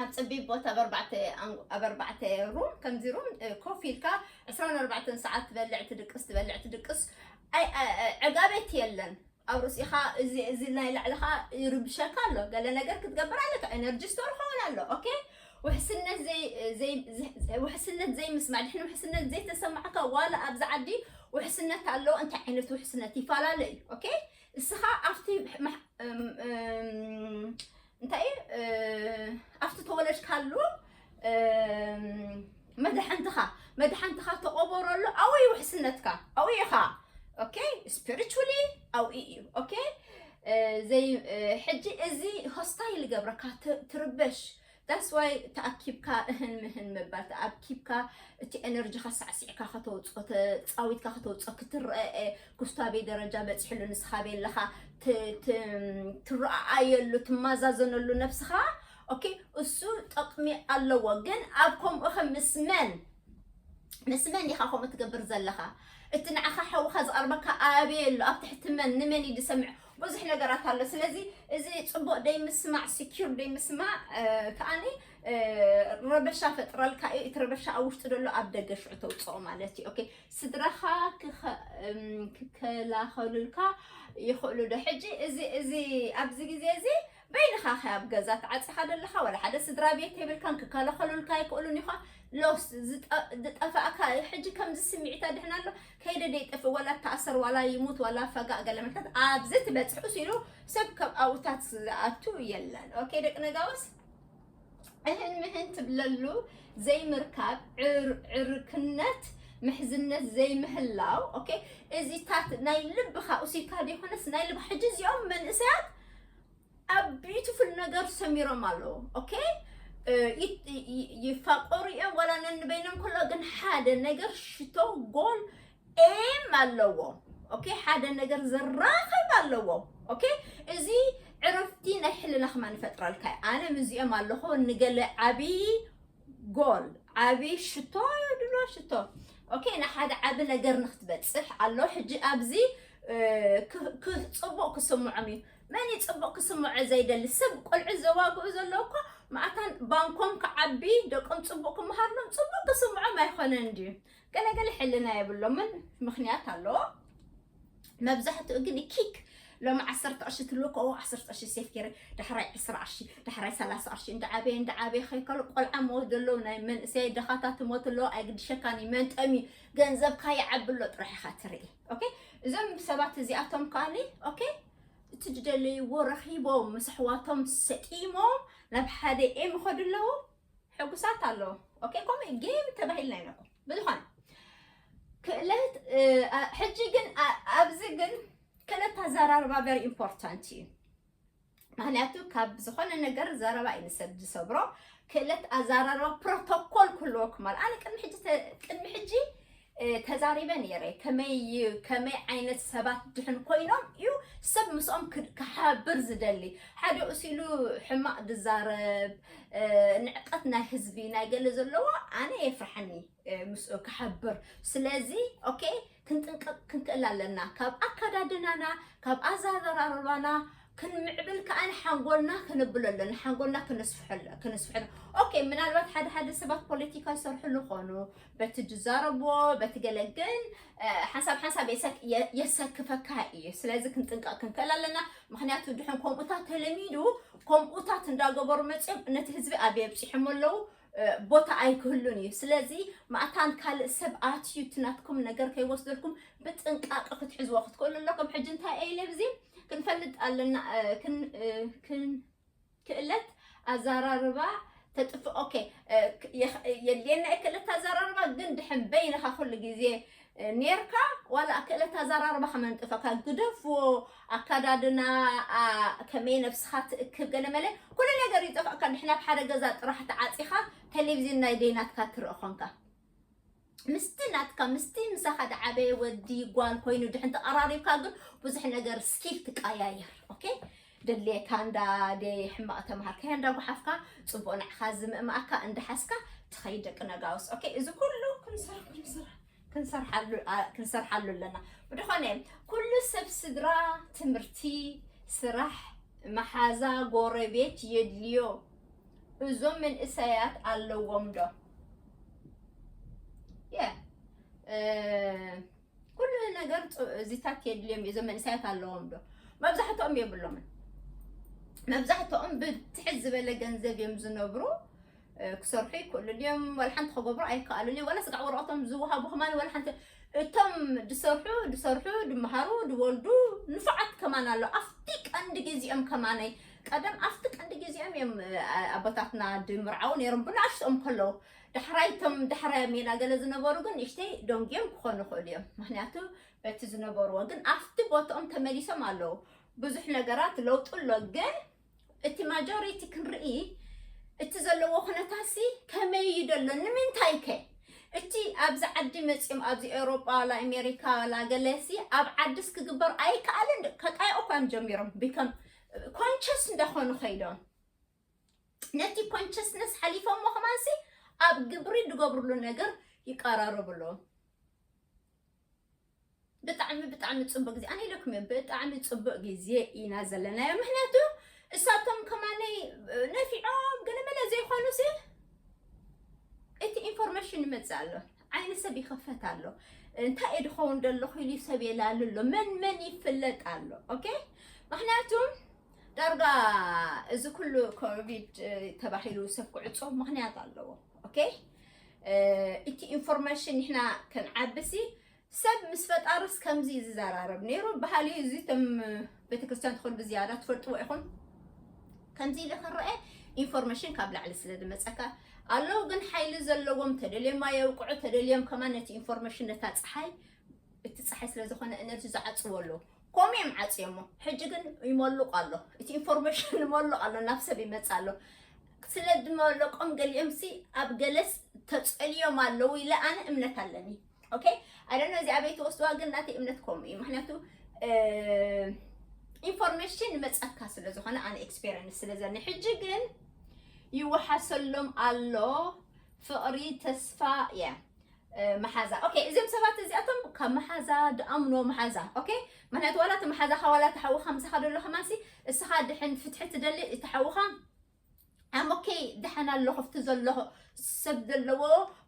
ኣብ ጸቢብ ቦታ ኣብ ኣርባዕተ ኣብ ኣርባዕተ ሩም ከምዚ ሩም ኮፍ ኢልካ ዕስራን ኣርባዕተን ሰዓት ትበልዕ ትድቅስ ትበልዕ ትድቅስ። ኣይ ዕጋበት የለን። ኣብ ርእሲኻ እዚ እዚ ናይ ላዕልኻ ይርብሸካ ኣሎ። ገለ ነገር ክትገብር ኣለካ። ኤነርጂ ስቶር ኸውን ኣሎ። ኦኬ ውሕስነት ውሕስነት ዘይምስማዕ ድሕን ውሕስነት ዘይተሰማዕካ ዋላ ኣብዚ ዓዲ ውሕስነት ኣሎ። እንታይ ዓይነት ውሕስነት ይፈላለ እዩ። ኦኬ እስኻ ኣብቲ እንታይ ኣብቲ ተወለድካሉ መድሓንትኻ መድሓንትኻ ተቆበረሉ። ኣውይ ውሕስነትካ ኣውይ ኢኻ። ኦኬ ስፒሪቹሊ ኣውይ እዩ። ኦኬ ዘይ ሕጂ እዚ ሆስታይል ገብረካ ትርበሽ። ዳስ ዋይ ተኣኪብካ እህን ምህን ምባል ተኣኪብካ እቲ ኤነርጂኻ ሳዕሲዕካ ከተውፅኦ ተፃዊትካ ከተውፅኦ ክትረአ ክስታበይ ደረጃ በፂሕሉ ንስኻ ቤለኻ ትረኣየሉ ትመዛዘነሉ ነብስኻ። ኦኬ እሱ ጠቕሚ ኣለዎ። ግን ኣብ ከምኡ ከ ምስ መን ምስ መን ኢኻ ከምኡ ትገብር ዘለኻ? እቲ ንዓኻ ሓውኻ ዝቐርበካ ኣበይ ኣሎ? ኣብ ትሕቲ መን ንመን እዩ ዝሰምዕ? ብዙሕ ነገራት ኣሎ። ስለዚ እዚ ፅቡቕ ደይምስማዕ ሲኪር ደይምስማዕ ከኣኒ ረበሻ ፈጥረልካ እዩ። እቲ ረበሻ ኣብ ውሽጢ ደሎ ኣብ ደገ ሽዑ ተውፅኦ ማለት እዩ። ኦኬ ስድራኻ ክከላኸሉልካ ይኽእሉ ዶ? ሕጂ እዚ እዚ ኣብዚ ግዜ እዚ በይንኻ ከ ኣብ ገዛ ተዓፂኻ ደለኻ ወላ ሓደ ስድራ ቤት የብልካን ክከላኸሉልካ ኣይክእሉን ይኻ ሎስ ዝጠፋእካ ሕጂ ከምዚ ስምዒት ኣድሕን ኣሎ። ከይደ ደይጠፍእ ዋላ ተኣሰር ዋላ ይሙት ዋላ ፈጋእ ገለ መልታት ኣብዚ ትበፅሑ ሲሉ ሰብ ከም ኣብኡታት ዝኣቱ የለን። ኦኬ ደቂ ነጋውስ እህን ምህን ትብለሉ ዘይምርካብ ዕርክነት ምሕዝነት ዘይምህላው። ኦኬ እዚታት ናይ ልብኻ ውሲድካ ዘይኮነስ ናይ ልብ ሕጂ እዚኦም መንእሰያት ኣብ ቢዩቲፉል ነገር ሰሚሮም ኣለዉ። ኦኬ ይፋቀሩ እዮም ዋላ ነንበይኖም ከሎ ግን ሓደ ነገር ሽቶ ጎል ኤም ኣለዎም። ኦኬ ሓደ ነገር ዘራኽብ ኣለዎም። ኦኬ እዚ ዕረፍቲ ናይ ሕልና ከማን ይፈጥረልካ እዩ። ኣነ ምዚኦም ኣለኹ ንገለ ዓብዪ ጎል ዓብዪ ሽቶ ድሎ ሽቶ ኦኬ ንሓደ ዓቢ ነገር ንክትበጽሕ ኣሎ። ሕጂ ኣብዚ ጽቡቅ ክስምዖም እዩ። መን እዩ ጽቡቅ ክስምዖ ዘይደሊ? ሰብ ቆልዑ ዘዋግኡ ዘለዉ እኮ ማእታን ባንኮም ክዓቢ ደቆም ጽቡቅ ክምሃርሎም ጽቡቅ ክስምዖም ኣይኮነን ድዩ? ገለገለ ሕልና የብሎምን ምክንያት ኣለዎ። መብዛሕትኡ ግን ኪክ ሎሚ ዓሰርተ ቅርሺ ትልዎ ከኡ ዓሰርተ ቅርሺ ሴፍ ገይረ ዳሕራይ ዕስራ ቅርሺ ዳሕራይ ሰላሳ ቅርሺ እንዳዓበየ እንዳዓበየ ከይከሉ ቆልዓ ሞ ዘለዉ ናይ መንእሰይ ድኻታት ሞት ኣለዎ ኣይግድሸካን እዩ መንጠሚ ገንዘብካ ይዓቢ ኣሎ ጥራሕ ኢኻ ትርኢ። ኦኬ እዞም ሰባት እዚኣቶም ከኣኒ ኦኬ እቲ ዝደለይዎ ረኺቦም ምስ ኣሕዋቶም ሰጢሞም ናብ ሓደ ኤም ይኸዱ ኣለዉ። ሕጉሳት ኣለዉ። ኦኬ ከምኡ ጌም ተባሂልና ኢና እኮ ብዝኾነ ክእለት ሕጂ ግን ኣብዚ ግን ክእለት ኣዘራርባ very important እዩ። ምክንያቱ ካብ ዝኾነ ነገር ዘረባ እዩ ንሰብ ዝሰብሮ። ክእለት ኣዘራርባ ፕሮቶኮል ክህልወኩም ኣሎ። ኣነ ቅድሚ ሕጂ ተ- ቅድሚ ሕጂ እ፣ ተዛሪበ ነይረ። ከመይ ከመይ ዓይነት ሰባት ድሕን ኮይኖም እዩ ሰብ ምስኦም ክ- ክሓብር ዝደሊ። ሓደ እሱ ኢሉ ሕማቕ ድዛረብ፣ እ፣ ንዕቀት ናይ ህዝቢ ናይ ገለ ዘለዎ ኣነ የፍርሐኒ፣ እ፣ ምስኡ ክሓብር። ስለዚ ኦኬ፣ ክንጥንቀቅ ክንክእል ኣለና። ካብ ኣከዳድናና፣ ካብ ኣዘራርባና ክንምዕብል ከኣ ንሓንጎልና ክንብሎ ኣለና። ሓንጎልና ክነስፍሐሉ። ኦኬ፣ ምናልባት ሓደ ሓደ ሰባት ፖለቲካ ይሰርሕሉ ኾኑ፣ በቲ ዝዛረብዎ፣ በቲ ገለ ግን፣ እ፣ ሓንሳብ ሓንሳብ የሰክ- የ- የሰክፈካ እዩ። ስለዚ ክንጥንቀቕ ክንክእል ኣለና። ምክንያቱ ድሕን ከምኡታት ተለሚዱ፣ ከምኡታት እንዳገበሩ መፅኦም ነቲ ህዝቢ ኣበይ ኣብፂሖም ኣለዉ፣ እ፣ ቦታ ኣይክህሉን እዩ። ስለዚ ማእታን ካልእ ሰብ ኣትዩ እቲ ናትኩም ነገር ከይወስደልኩም ብጥንቃቄ ክትሕዝዎ ክትክእሉ ኣለኩም። ሕጂ እንታይ ኢለ ብዚ ክንፈልጥ ኣለና፣ እ፣ ክን- እ፣ ክን- ክእለት ኣዘራርባ ተጥፍእ። ኦኬ፣ እ፣ ክ- የኽ- የድልየና ክእለት ኣዘራርባ፣ ግን ድሕን በይንኻ ኩሉ ግዜ እ፣ ኔርካ ዋላ ክእለት ኣዘራርባ ከመንጥፈካ ግደፍዎ። ኣካዳድና፣ ኣ፣ ከመይ ነብስኻ ትእክብ ገለ መለ ኩሉ ነገር ይጠፍእካ። ድሕና ኣብ ሓደ ገዛ ጥራሕ ተዓፂኻ ቴሌቪዝን ናይ ደይናትካ ትርኢ ኾንካ ምስቲ ናትካ ምስቲ ምሳኻ ዝዓበየ ወዲ ጓል ኮይኑ ድሕን ተቐራሪብካ ግን ብዙሕ ነገር ስኪል ትቀያየር። ኦኬ፣ ደድልየካ እንዳ ደ ሕማቕ ተምሃርካዮ እንዳ ጓሓፍካ ጽቡቕ ንዓኻ ዝምእማኣካ እንዳሓዝካ ትኸይድ ደቂ ነጋውስ። ኦኬ፣ እዚ ኩሉ ክንሰርሕ ክንሰርሕ ክንሰርሓሉ ኣ- ክንሰርሓሉ ኣለና። ብድኾነ ኩሉ ሰብ ስድራ፣ ትምህርቲ፣ ስራሕ፣ መሓዛ፣ ጎረቤት የድልዮ። እዞም መንእሰያት ኣለዎም ዶ? የ እ፣ ኩሉ ነገር ፅ- እዚታት የድልዮም እዩ። እዞም መንእሰያት ኣለዎም ዶ? መብዛሕትኦም የብሎምን። መብዛሕትኦም ብትሕት ዝበለ ገንዘብ እዮም ዝነብሩ። እ፣ ክሰርሑ ይክእሉ ድዮም? ዋላ ሓንቲ ክገብሩ ኣይከኣሉን እዮም። ዋላ ስጋዕ ወረቐቶም ዝወሃቡ ከማን ዋላ ሓንቲ እቶም ድሰርሑ ድሰርሑ ድመሃሩ ድወልዱ ንፉዓት ከማን ኣሎ። ኣብቲ ቀንዲ ግዜኦም ከማነይ ቀደም ኣብቲ ቀንዲ ግዜኦም እዮም እ፣ ኣቦታትና ድምርዓው ነይሮም ብናእሽትኦም ከለዉ። ዳሕራይ እቶም ዳሕራይ ሜላ ገለ ዝነበሩ ግን ንእሽተይ ደንጉዮም ክኾኑ ይኽእሉ እዮም። ምክንያቱ በቲ ዝነበርዎ ግን ኣብቲ ቦታኦም ተመሊሶም ኣለዉ። ብዙሕ ነገራት ለውጡ ኣሎ። ግን እቲ ማጆሪቲ ክንርኢ እቲ ዘለዎ ኩነታሲ ከመይ እዩ ዘሎ? ንምንታይ ከ እቲ ኣብዚ ዓዲ መፂኦም ኣብዚ ኤውሮጳ ላ ኣሜሪካ ላ ገለሲ ኣብ ዓድስ ክግበር ኣይከኣልን? ከጣይቑ እኳ እዮም ጀሚሮም። ቢከም ኮንሸስ እንዳኾኑ ከይዶም ነቲ ኮንሸስነስ ሓሊፎሞ ከማንሲ ኣብ ግብሪ ዝገብርሉ ነገር ይቀራረቡ ኣለዉ። ብጣዕሚ ብጣዕሚ ፅቡቅ ግዜ ኣነ ኢለኩም እየ። ብጣዕሚ ፅቡቅ ግዜ ኢና ዘለናዮ። ምክንያቱ እሳቶም ከማነይ ነፊዖም ገለመለ ዘይኮኑ ሲ እቲ ኢንፎርሜሽን ይመፅእ ኣሎ። ዓይኒ ሰብ ይኸፈት ኣሎ። እንታይ እየ ድኸውን ዘለኹ ኢሉ ሰብ የላሉ ኣሎ። መን መን ይፍለጥ ኣሎ። ኦኬ፣ ምክንያቱ ዳርጋ እዚ ኩሉ ኮቪድ እ፣ ተባሂሉ ሰብ ክዕፆ ምክንያት ኣለዎ። ኦኬ፣ እ፣ እቲ ኢንፎርሜሽን ንሕና ከንዓብሲ ሰብ ምስ ፈጣርስ ከምዚ እዩ ዝዘራረብ ነይሩ። ባህሊ እዚ እቶም ቤተክርስትያን ትኾኑ ብዝያዳ ትፈልጥዎ ኢኹም። ከምዚ ኢለ ክንረአ ኢንፎርሜሽን ካብ ላዕሊ ስለ ዝመፀካ ኣለዉ። ግን ሓይሊ ዘለዎም ተደልዮም ማይ የውቅዑ፣ ተደልዮም ከማን ነቲ ኢንፎርሜሽን ነታ ፀሓይ፣ እቲ ፀሓይ ስለ ዝኾነ ኤነርጂ ዝዓፅዎ ኣለዉ። ከምኡ እዮም ዓፅዮሞ። ሕጂ ግን ይመልቕ ኣሎ፣ እቲ ኢንፎርሜሽን ይመልቕ ኣሎ፣ ናብ ሰብ ይመፅእ ኣሎ። ስለ ዝመለቆም ገሊኦም ሲ ኣብ ገለስ ተፀልዮም ኣለዉ ኢለ ኣነ እምነት ኣለኒ። ኦኬ፣ ኣይ ዶንት ኖ እዚ ኣበይ ትወስድዋ፣ ግን ናተይ እምነት ከምኡ እዩ። ምክንያቱ እ፣ ኢንፎርሜሽን ይመፀካ ስለ ዝኾነ ኣነ ኤክስፔሪንስ ስለ ዘኒ። ሕጂ ግን ይወሓሰሎም ኣሎ ፍቕሪ፣ ተስፋ፣ ያ እ፣ መሓዛ። ኦኬ፣ እዚኦም ሰባት እዚኣቶም ካብ መሓዛ ድኣምኖ መሓዛ። ኦኬ፣ ምክንያቱ ዋላ እቲ መሓዛኻ ዋላ እቲ ሓውኻ ምሳኻ ደሎ ከማንሲ እስኻ ድሕን ፍትሒ ትደሊ እቲ ሓውኻ ኣሞኬ ደሓን ኣለኹ ኣብቲ ዘሎ ሰብ ዘለዎ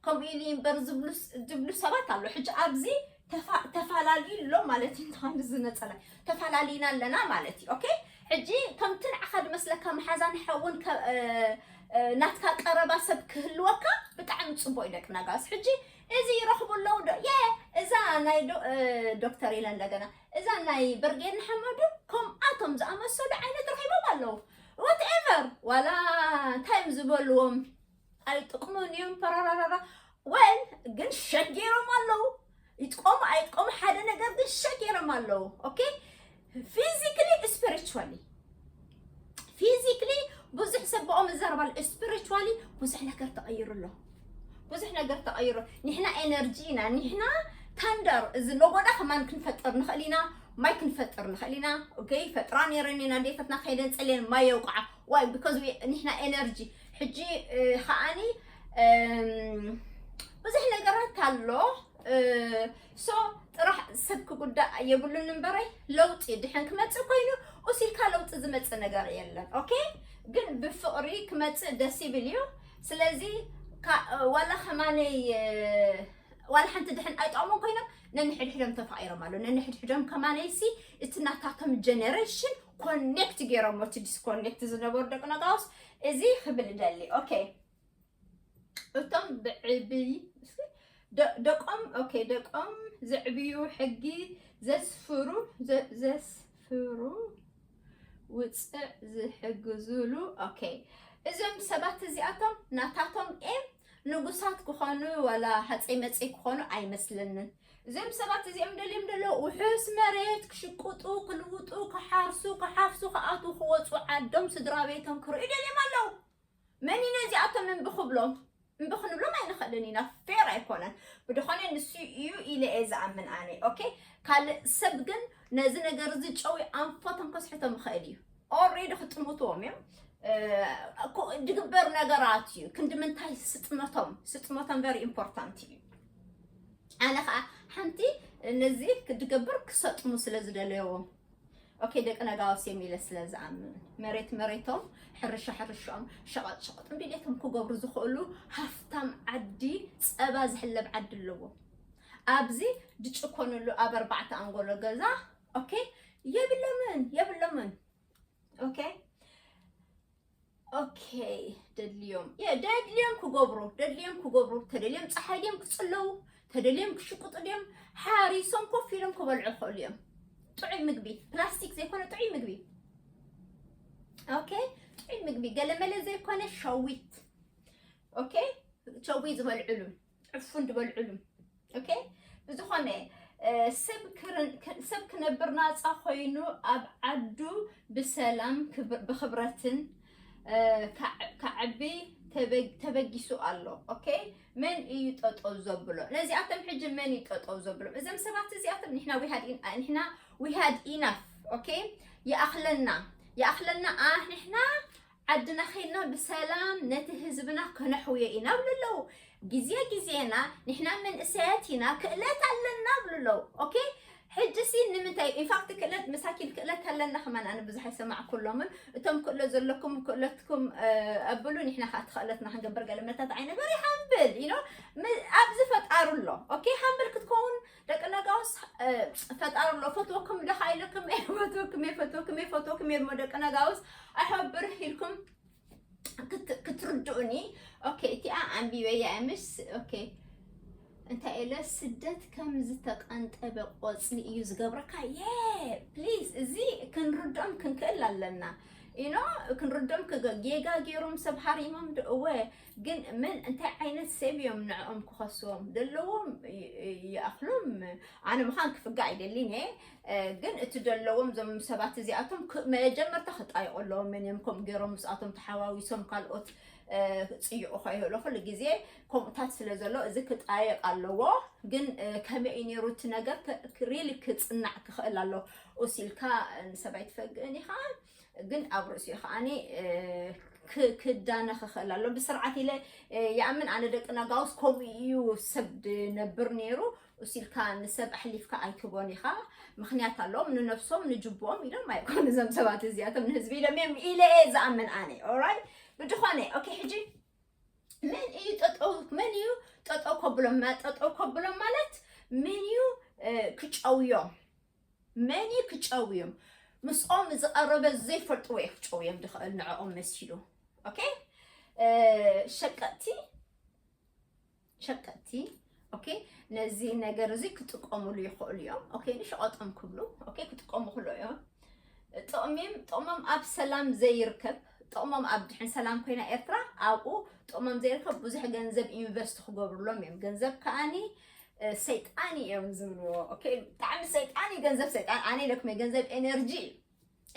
ከምኡ ኢሉ እምበር ዝብሉ ዝብሉ ሰባት ኣሎ። ሕጂ ኣብዚ ተፋ- ተፋላልዩ ኣሎ ማለት እዩ። እንተኾነ ዝነፀላ ተፋላሊና ኣለና ማለት እዩ። ኦኬ፣ ሕጂ ከምቲ ንዓኻ ዝመስለካ መሓዛን ሓውን ከ- እ፣ እ፣ ናትካ ቀረባ ሰብ ክህልወካ ብጣዕሚ ፅቡቅ እዩ። ደቂ ነጋውስ ሕጂ እዚ ይረኽቡ ኣለዉ ዶ? የ እዛ ናይ ዶ- እ፣ ዶክተር ኢለ እንደገና እዛ ናይ በርጌድ ንሓመዱ ከምኣቶም ዝኣመሰሉ ዓይነት ረኺቦም ኣለዉ። ዋትኤቨር ዋላ እንታይ እዮም ዝበልዎም ኣይጥቕሙን እዮም። ፐራራራራ ወል ግን ሸጊሮም ኣለዉ። ይጥቀሙ ኣይጥቀሙ ሓደ ነገር ግን ሸጊሮም ኣለዉ። ኦኬ፣ ፊዚክሊ ስፒሪቹዋሊ Physically ብዙሕ ሰብ ብኦም ዝዛረብ ኣሎ፣ spiritually ብዙሕ ነገር ተቐይሩ ኣሎ። ብዙሕ ነገር ተቐይሩ። ንሕና ኤነርጂ ኢና፣ ንሕና ታንደር፣ እዚ ነጎዳ ከማን ክንፈጥር ንኽእል ኢና፣ ማይ ክንፈጥር ንኽእል ኢና። ኦኬ፣ ፈጥራ ነይረን ኢና፣ ኣዴታትና ከይደን ጸልየን ማይ የውቅዓ። ዋይ? ቢኮዝ ንሕና ኤነርጂ። ሕጂ ከዓኒ ብዙሕ ነገራት ኣሎ። ሶ ጥራሕ ሰብ ክጉዳእ የብሉን እምበረይ፣ ለውጢ ድሕን ክመፅእ ኮይኑ ኡሲልካ ለውጢ ዝመፅእ ነገር የለን። ኦኬ፣ ግን ብፍቕሪ ክመፅእ ደስ ይብል እዩ። ስለዚ ዋላ ከማነይ ዋላ ሓንቲ ድሕን ኣይጠቕሙን ኮይኖም ነንሕድሕዶም ተፋቒሮም ኣለዉ። ነንሕድሕዶም ከማነይሲ እቲ ናታቶም ጀነሬሽን ኮኔክት ገይሮም እቲ ዲስኮኔክት ዝነበሩ ደቂ ነጋውስ እዚ ክብል እደሊ። ኦኬ፣ እቶም ብዕብይ ደቆም ኦኬ ደቆም ዘዕብዩ ሕጊ ዘስፍሩ ዘስፍሩ ውፅዕ ዝሕግዙሉ። ኦኬ፣ እዞም ሰባት እዚኣቶም ናታቶም ኤም ንጉሳት ክኾኑ ዋላ ሃፀይ መፀይ ክኾኑ ኣይመስለንን። እዞም ሰባት እዚኦም ደልዮም ደሎ ውሑስ መሬት ክሽቁጡ ክልውጡ ክሓርሱ ክሓፍሱ ክኣቱ ክወፁ ዓዶም ስድራ ቤቶም ክርእዩ ደልዮም ኣለዉ። መን እዩ ነዚኣቶም እምቢ ክብሎም? እምቢ ክንብሎም ኣይንኽእልን ኢና። ፌር ኣይኮነን። ብድኾነ ንሱ እዩ ኢለ እየ ዝኣምን ኣነ። ኦኬ፣ ካልእ ሰብ ግን ነዚ ነገር እዚ ጨዊ ኣንፈቶም ከስሕቶም ይኽእል እዩ። ኦሬዲ ክጥምትዎም እዮም። ድግበር ነገራት እዩ። ክንዲ ምንታይ ስጥመቶም፣ ስጥመቶም ቨሪ ኢምፖርታንት እዩ። ኣነ ከዓ ሓንቲ ነዚ ክድገብር ክሰጥሙ ስለ ዝደለዎም ኦኬ፣ ደቂ ነጋውስ እዮም ኢለ ስለ ዝኣምን፣ መሬት መሬቶም፣ ሕርሻ ሕርሻኦም፣ ሸቐጥ ሸቐጦም ድሌቶም ክገብሩ ዝኽእሉ ሃፍታም ዓዲ፣ ፀባ ዝሕለብ ዓዲ ኣለዎም። ኣብዚ ድጭኮንሉ ኣብ ኣርባዕተ ኣንጎሎ ገዛ ኦኬ የብሎምን፣ የብሎምን። ኦኬ ኦኬ፣ ደድልዮም ደድልዮም ክገብሩ ደድልዮም ክገብሩ፣ ተደልዮም ፀሓይ ድዮም ክፅለዉ፣ ተደልዮም ክሽቅጡ ድዮም፣ ሓሪሶም ኮፍ ኢሎም ክበልዑ ይኽእሉ እዮም። ጥዑይ ምግቢ፣ ፕላስቲክ ዘይኮነ ጥዑይ ምግቢ። ኦኬ፣ ጥዑይ ምግቢ፣ ገለመለ ዘይኮነ ሸዊት። ኦኬ፣ ሸዊ ዝበልዕሉ፣ ዕፉን ዝበልዕሉ። ኦኬ፣ ብዝኾነ ሰብ ክነብር ናፃ ኮይኑ ኣብ ዓዱ ብሰላም ብክብረትን ክዓቢ ተበጊሱ ኣሎ። ኦኬ፣ መን እዩ ጠጠው ዘብሎ? ነዚኣቶም ሕጂ መን እዩ ጠጠው ዘብሎም? እዞም ሰባት እዚኣቶም ንሕና we had enough። ኦኬ፣ ይኣኽለና፣ ይኣኽለና። ንሕና ዓድና ኸይድና ብሰላም ነቲ ህዝብና ከነሕውዮ ኢና ብሉ ኣለዉ። ግዜ ግዜና ንሕና መንእሰያት ኢና፣ ክእለት ኣለና ብሉ ኣለዉ። ኦኬ፣ ሕጂ ሲ ንምንታይ? ኢንፋክት ክእለት፣ መሳኪን ክእለት ኣለና ከማን ኣነ ብዙሕ ኣይሰማዕኩሎምን። እቶም ክእለት ዘለኩም ክእለትኩም ኣብሉ፣ ንሕና ከዓ እቲ ክእለትና ክንገብር ገለ መታትዓይ ነገር ይሃምብል ኢኖ ኣብዚ ፈጣሩ ኣሎ። ኦኬ፣ ሃምብል ክትከውን ደቂ ነጋውስ ፈጣሪ ኣሎ። ፈትወኩም ደኻ ኢለኩም እየ፣ ፈትወኩም እየ፣ ፈትወኩም እየ፣ ፈትወኩም እየ። ደቂ ነጋውስ ኣሕብር ኢልኩም ክትርድኡኒ። ኦኬ፣ እቲኣ ኣንቢበያ እየ ምሽ። ኦኬ፣ እንታይ ኢለ፣ ስደት ከም ዝተቐንጠበ ቆፅሊ እዩ ዝገብረካ። የ ፕሊዝ፣ እዚ ክንርድኦም ክንክእል ኣለና። ኢኖ ክንርድኦም ጌጋ ገይሮም ሰብ ሃሪሞም ዶ? እወ፣ ግን ምን እንታይ ዓይነት ሰብ እዮም ንዕኦም ክኸስዎም ዘለዎም? ይኣኽሎም። ኣነ ምዃን ክፍጋእ ኣይደልን እየ። ግን እቲ ዘለዎም እዞም ሰባት እዚኣቶም መጀመርታ ክጣየቑ ኣለዎም። መን እዮም ከምኡ ገይሮም ምስኣቶም ተሓዋዊሶም ካልኦት ፅይቑ ከይህእሎ ኩሉ ግዜ ከምኡታት ስለ ዘሎ እዚ ክጣየቕ ኣለዎ። ግን ከመይ እዩ ነይሩ እቲ ነገር ሪሊ ክፅናዕ ክኽእል ኣሎ። ኦሲልካ ንሰብ ኣይትፈግእን ኢኻ። ግን ኣብ ርእሲኡ ከዓኒ ክዳነ ክኽእል ኣሎ። ብስርዓት ኢለ ይኣምን ኣነ። ደቂ ነጋውስ ከምኡ እዩ ሰብ ድነብር ነይሩ። ኡሲልካ ንሰብ ኣሕሊፍካ ኣይትቦን ኢኻ። ምኽንያት ኣለዎም፣ ንነብሶም ንጅቦም ኢሎም ኣይኮኑ እዞም ሰባት እዚኣቶም ንህዝቢ ኢሎም እዮም ኢለ እየ ዝኣምን ኣነ። ኦራይት፣ ብድኾነ ኦኬ። ሕጂ መን እዩ ጠጠው መን እዩ ጠጠው ከብሎም? ጠጠው ከብሎም ማለት መን እዩ ክጨውዮም? መን እዩ ክጨውዮም? ምስኦም ዝቐረበ ዘይፈልጥዎ እዩ ክጨውዮም ዝኽእል ንዕኦም መሲሉ። ኦኬ፣ ሸቀጥቲ ሸቀጥቲ ኦኬ፣ ነዚ ነገር እዚ ክጥቀሙሉ ይኽእሉ እዮም። ኦኬ፣ ንሸቐጦም ክብሉ ኦኬ ክጥቀሙ ክሎ እዮም። ጥቕሚም ጥቕሞም ኣብ ሰላም ዘይርከብ፣ ጥቕሞም ኣብ ድሕን ሰላም ኮይና ኤርትራ ኣብኡ ጥቕሞም ዘይርከብ ብዙሕ ገንዘብ ኢንቨስት ክገብሩሎም እዮም። ገንዘብ ከዓኒ ሰይጣን እዮም ዝብልዎ። ኦኬ፣ ብጣዕሚ ሰይጣን እዩ ገንዘብ። ሰይጣን ኣነ ኢለኩም እየ፣ ገንዘብ ኤነርጂ እዩ።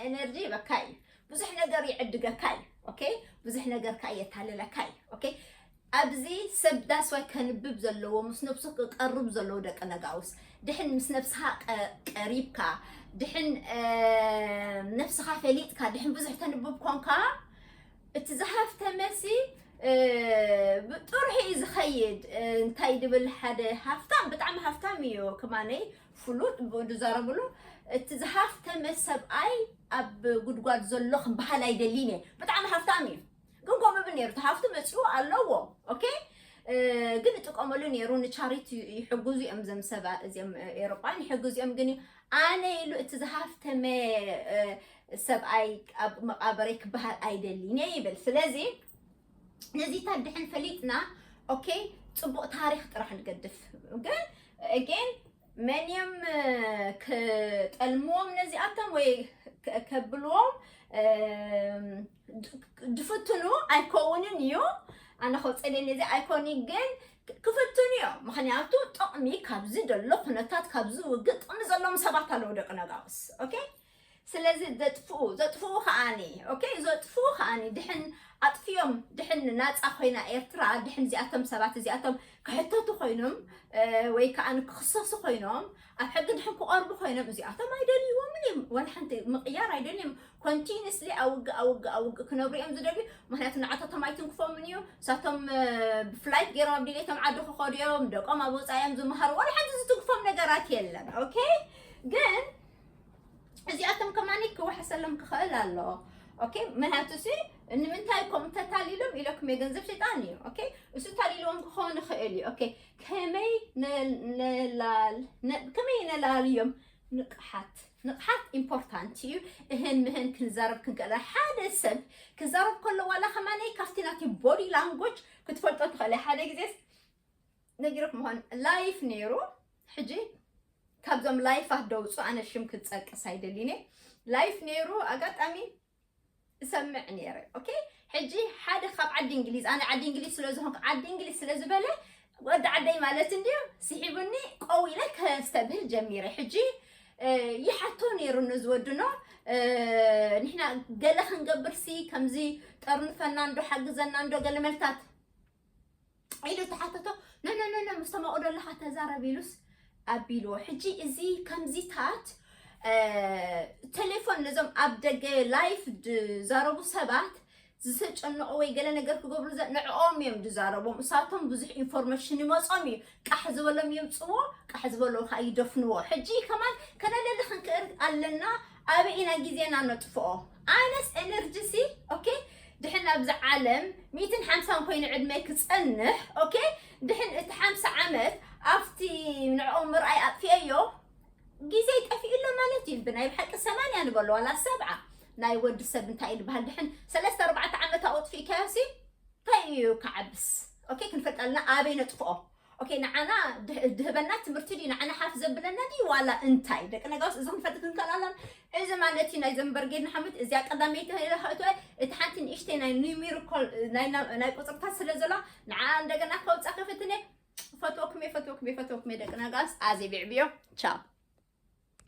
ኤነርጂ በካ እዩ። ብዙሕ ነገር ይዕድገካ እዩ። ኦኬ፣ ብዙሕ ነገር ከኣ የታልለካ እዩ። ኦኬ፣ ኣብዚ ሰብ ዳስዋይ ከንብብ ዘለዎ፣ ምስ ነብሱ ክቀርብ ዘለዎ ደቂ ነጋውስ፣ ድሕን ምስ ነብስኻ ቀ- ቀሪብካ፣ ድሕን ነብስኻ ፈሊጥካ፣ ድሕን ብዙሕ ተንብብ ኮንካ፣ እቲ ዝሃፍተመሲ ጥርሑ እዩ ዝኸይድ። እንታይ ድብል፣ ሓደ ሃፍታም፣ ብጣዕሚ ሃፍታም እዩ፣ ከማነይ ፍሉጥ ዝዛረብሉ፣ እቲ ዝሃፍተመ ሰብኣይ ኣብ ጉድጓድ ዘሎ ክበሃል ኣይደልን እየ። ብጣዕሚ ሃፍታም እዩ፣ ግን ከምኡ ብል ነይሩ፣ እቲ ሃፍቱ መፂኡ ኣለዎ። ኦኬ፣ ግን ይጥቀመሉ ነይሩ፣ ንቻሪቲ ይሕግዙ እዮም። እዞም ሰባ እዚኦም ኤሮጳን ይሕግዙ እዮም። ግን ኣነ ኢሉ እቲ ዝሃፍተመ ሰብኣይ ኣብ መቃብረይ ክበሃል ኣይደልን እየ ይብል። ስለዚ ነዚታት ድሕን ፈሊጥና፣ ኦኬ፣ ፅቡቅ ታሪክ ጥራሕ ንገድፍ። ግን ኣጌን መን እዮም ክጠልምዎም ነዚኣቶም ወይ ከብልዎም ድፍትኑ ኣይከውንን እዩ። ኣነ ከውፀደ ነዚ ኣይኮኒ፣ ግን ክፍትኑ እዮም። ምክንያቱ ጥቕሚ ካብዚ ደሎ ኩነታት፣ ካብዚ ውግእ ጥቕሚ ዘለዎም ሰባት ኣለዉ፣ ደቂ ነጋውስ። ኦኬ፣ ስለዚ ዘጥፍኡ ዘጥፍኡ ከዓኒ፣ ኦኬ፣ ዘጥፍኡ ከዓኒ ድሕን ኣጥፍዮም፣ ድሕን ናፃ ኮይና ኤርትራ፣ ድሕን እዚኣቶም ሰባት እዚኣቶም ክሕተቱ ኮይኖም ወይ ከዓ ክኽሰሱ ኮይኖም፣ ኣብ ሕጊ ድሕን ክቐርቡ ኮይኖም፣ እዚኣቶም ኣይደልይዎምን እዮም። ወላ ሓንቲ ምቕያር ኣይደልዮም። ኮንቲኒስሊ ኣውግእ ኣውግእ ኣውግእ ክነብሩ እዮም ዝደልዩ። ምክንያቱ ንዓታቶም ኣይትንክፎምን እዩ። እሳቶም ብፍላይት ገይሮም ኣብ ድሌቶም ዓዲ ክኸዱ እዮም። ደቆም ኣብ ወፃኢ እዮም ዝመሃሩ። ወላ ሓንቲ ዝትንክፎም ነገራት የለን። ኦኬ፣ ግን እዚኣቶም ከማኒ ክወሓሰሎም ክኽእል ኣሎ። ኦኬ፣ ምክንያቱ ሲ ንምንታይ ከምኡ ተታሊሎም ኢለኩም፣ የገንዘብ ሸይጣን እዩ። ኦኬ፣ እሱ ታሊልዎም ክኸውን ይኽእል እዩ። ኦኬ፣ ከመይ ነላል ከመይ ነላልዮም? ንቕሓት ንቕሓት ኢምፖርታንት እዩ። እህን ምህን ክንዛረብ ክንክእል። ሓደ ሰብ ክዛረብ ከሎ ዋላ ከማነይ ካብቲ ናቲ ቦዲ ላንጎጅ ክትፈልጦ ትኽእል። ሓደ ግዜ ነጊረኩም ምዃን ላይፍ ነይሩ። ሕጂ ካብዞም ላይፋት ደውፁ፣ ኣነ ሽም ክፀቅስ ኣይደሊነ። ላይፍ ነይሩ፣ ኣጋጣሚ እሰምዕ ነይረ። ኦኬ፣ ሕጂ ሓደ ካብ ዓዲ እንግሊዝ፣ ኣነ ዓዲ እንግሊዝ ስለ ዝኾንኩ፣ ዓዲ እንግሊዝ ስለ ዝበለ፣ ወዲ ዓደይ ማለት እንድዩ፣ ስሒቡኒ፣ ቀው ኢለ ከስተብህል ጀሚረ። ሕጂ ይሓቶ ነይሩ፣ ነዚ ወድኖ፣ ንሕና ገለ ክንገብር ሲ ከምዚ ጠርንፈና እንዶ፣ ሓግዘና እንዶ፣ ገለ መልታት ኢሉ ተሓተቶ። ነነነነ፣ ምስ ተማቑዶ ኣለኻ ተዛረብ ኢሉስ ኣቢልዎ። ሕጂ እዚ ከምዚታት ቴሌፎን ነዞም ኣብ ደገ ላይፍ ዝዛረቡ ሰባት ዝተጨነቑ ወይ ገለ ነገር ክገብሩ ንዕኦም እዮም ዝዛረቦም። እሳቶም ብዙሕ ኢንፎርሜሽን ይመጾም እዩ። ቃሕ ዝበሎም የምጽዎ፣ ቃሕ ዝበሎ ከዓ ይደፍንዎ። ሕጂ ከማን ከነለሊ ክንክእል ኣለና። ኣበይ ኢና ግዜና ነጥፍኦ? ኣነስ ኤነርጂ ሲ፣ ኦኬ፣ ድሕን ኣብዚ ዓለም ሚእትን ሓምሳን ኮይኑ ዕድመይ ክጸንሕ፣ ኦኬ፣ ድሕን እቲ ሓምሳ ዓመት ኣብቲ ንዕኦም ምርኣይ ኣጥፍኤዮ፣ ግዜ ጠፊኡ ኣሎ ማለት እዩ። ብናይ ብሓቂ ሰማንያ ንበሎ ዋላ ሰብዓ ናይ ወዲ ሰብ እንታይ እዩ ዝበሃል? ድሕን ሰለስተ ኣርባዕተ ዓመት ኣጥፊእካዮ ሲ እንታይ እዩ ክዓብስ? ኦኬ፣ ክንፈልጥ ኣለና ኣበይ ነጥፍኦ። ኦኬ፣ ንዓና ድህ- ድህበና ትምህርቲ ድዩ? ንዓና ሓፍ ዘብለና ድዩ? ዋላ እንታይ? ደቂ ነጋውስ እዚ ክንፈልጥ ክንክእል ኣለና። እዚ ማለት እዩ ናይ ዘንበርጌድ ንሓመት እዚኣ ቀዳመይቲ ተለኸእቶ እቲ ሓንቲ ንእሽተይ ናይ ኒሜሪካል ናይ ናይ ቁፅርታት ስለ ዘሎ ንዓ እንደገና ከውፃ ክፍትነ። ፈትወኩም እየ፣ ፈትወኩም እየ፣ ፈትወኩም እየ ደቂ ነጋውስ። ኣዜ ቢዕብዮ። ቻው።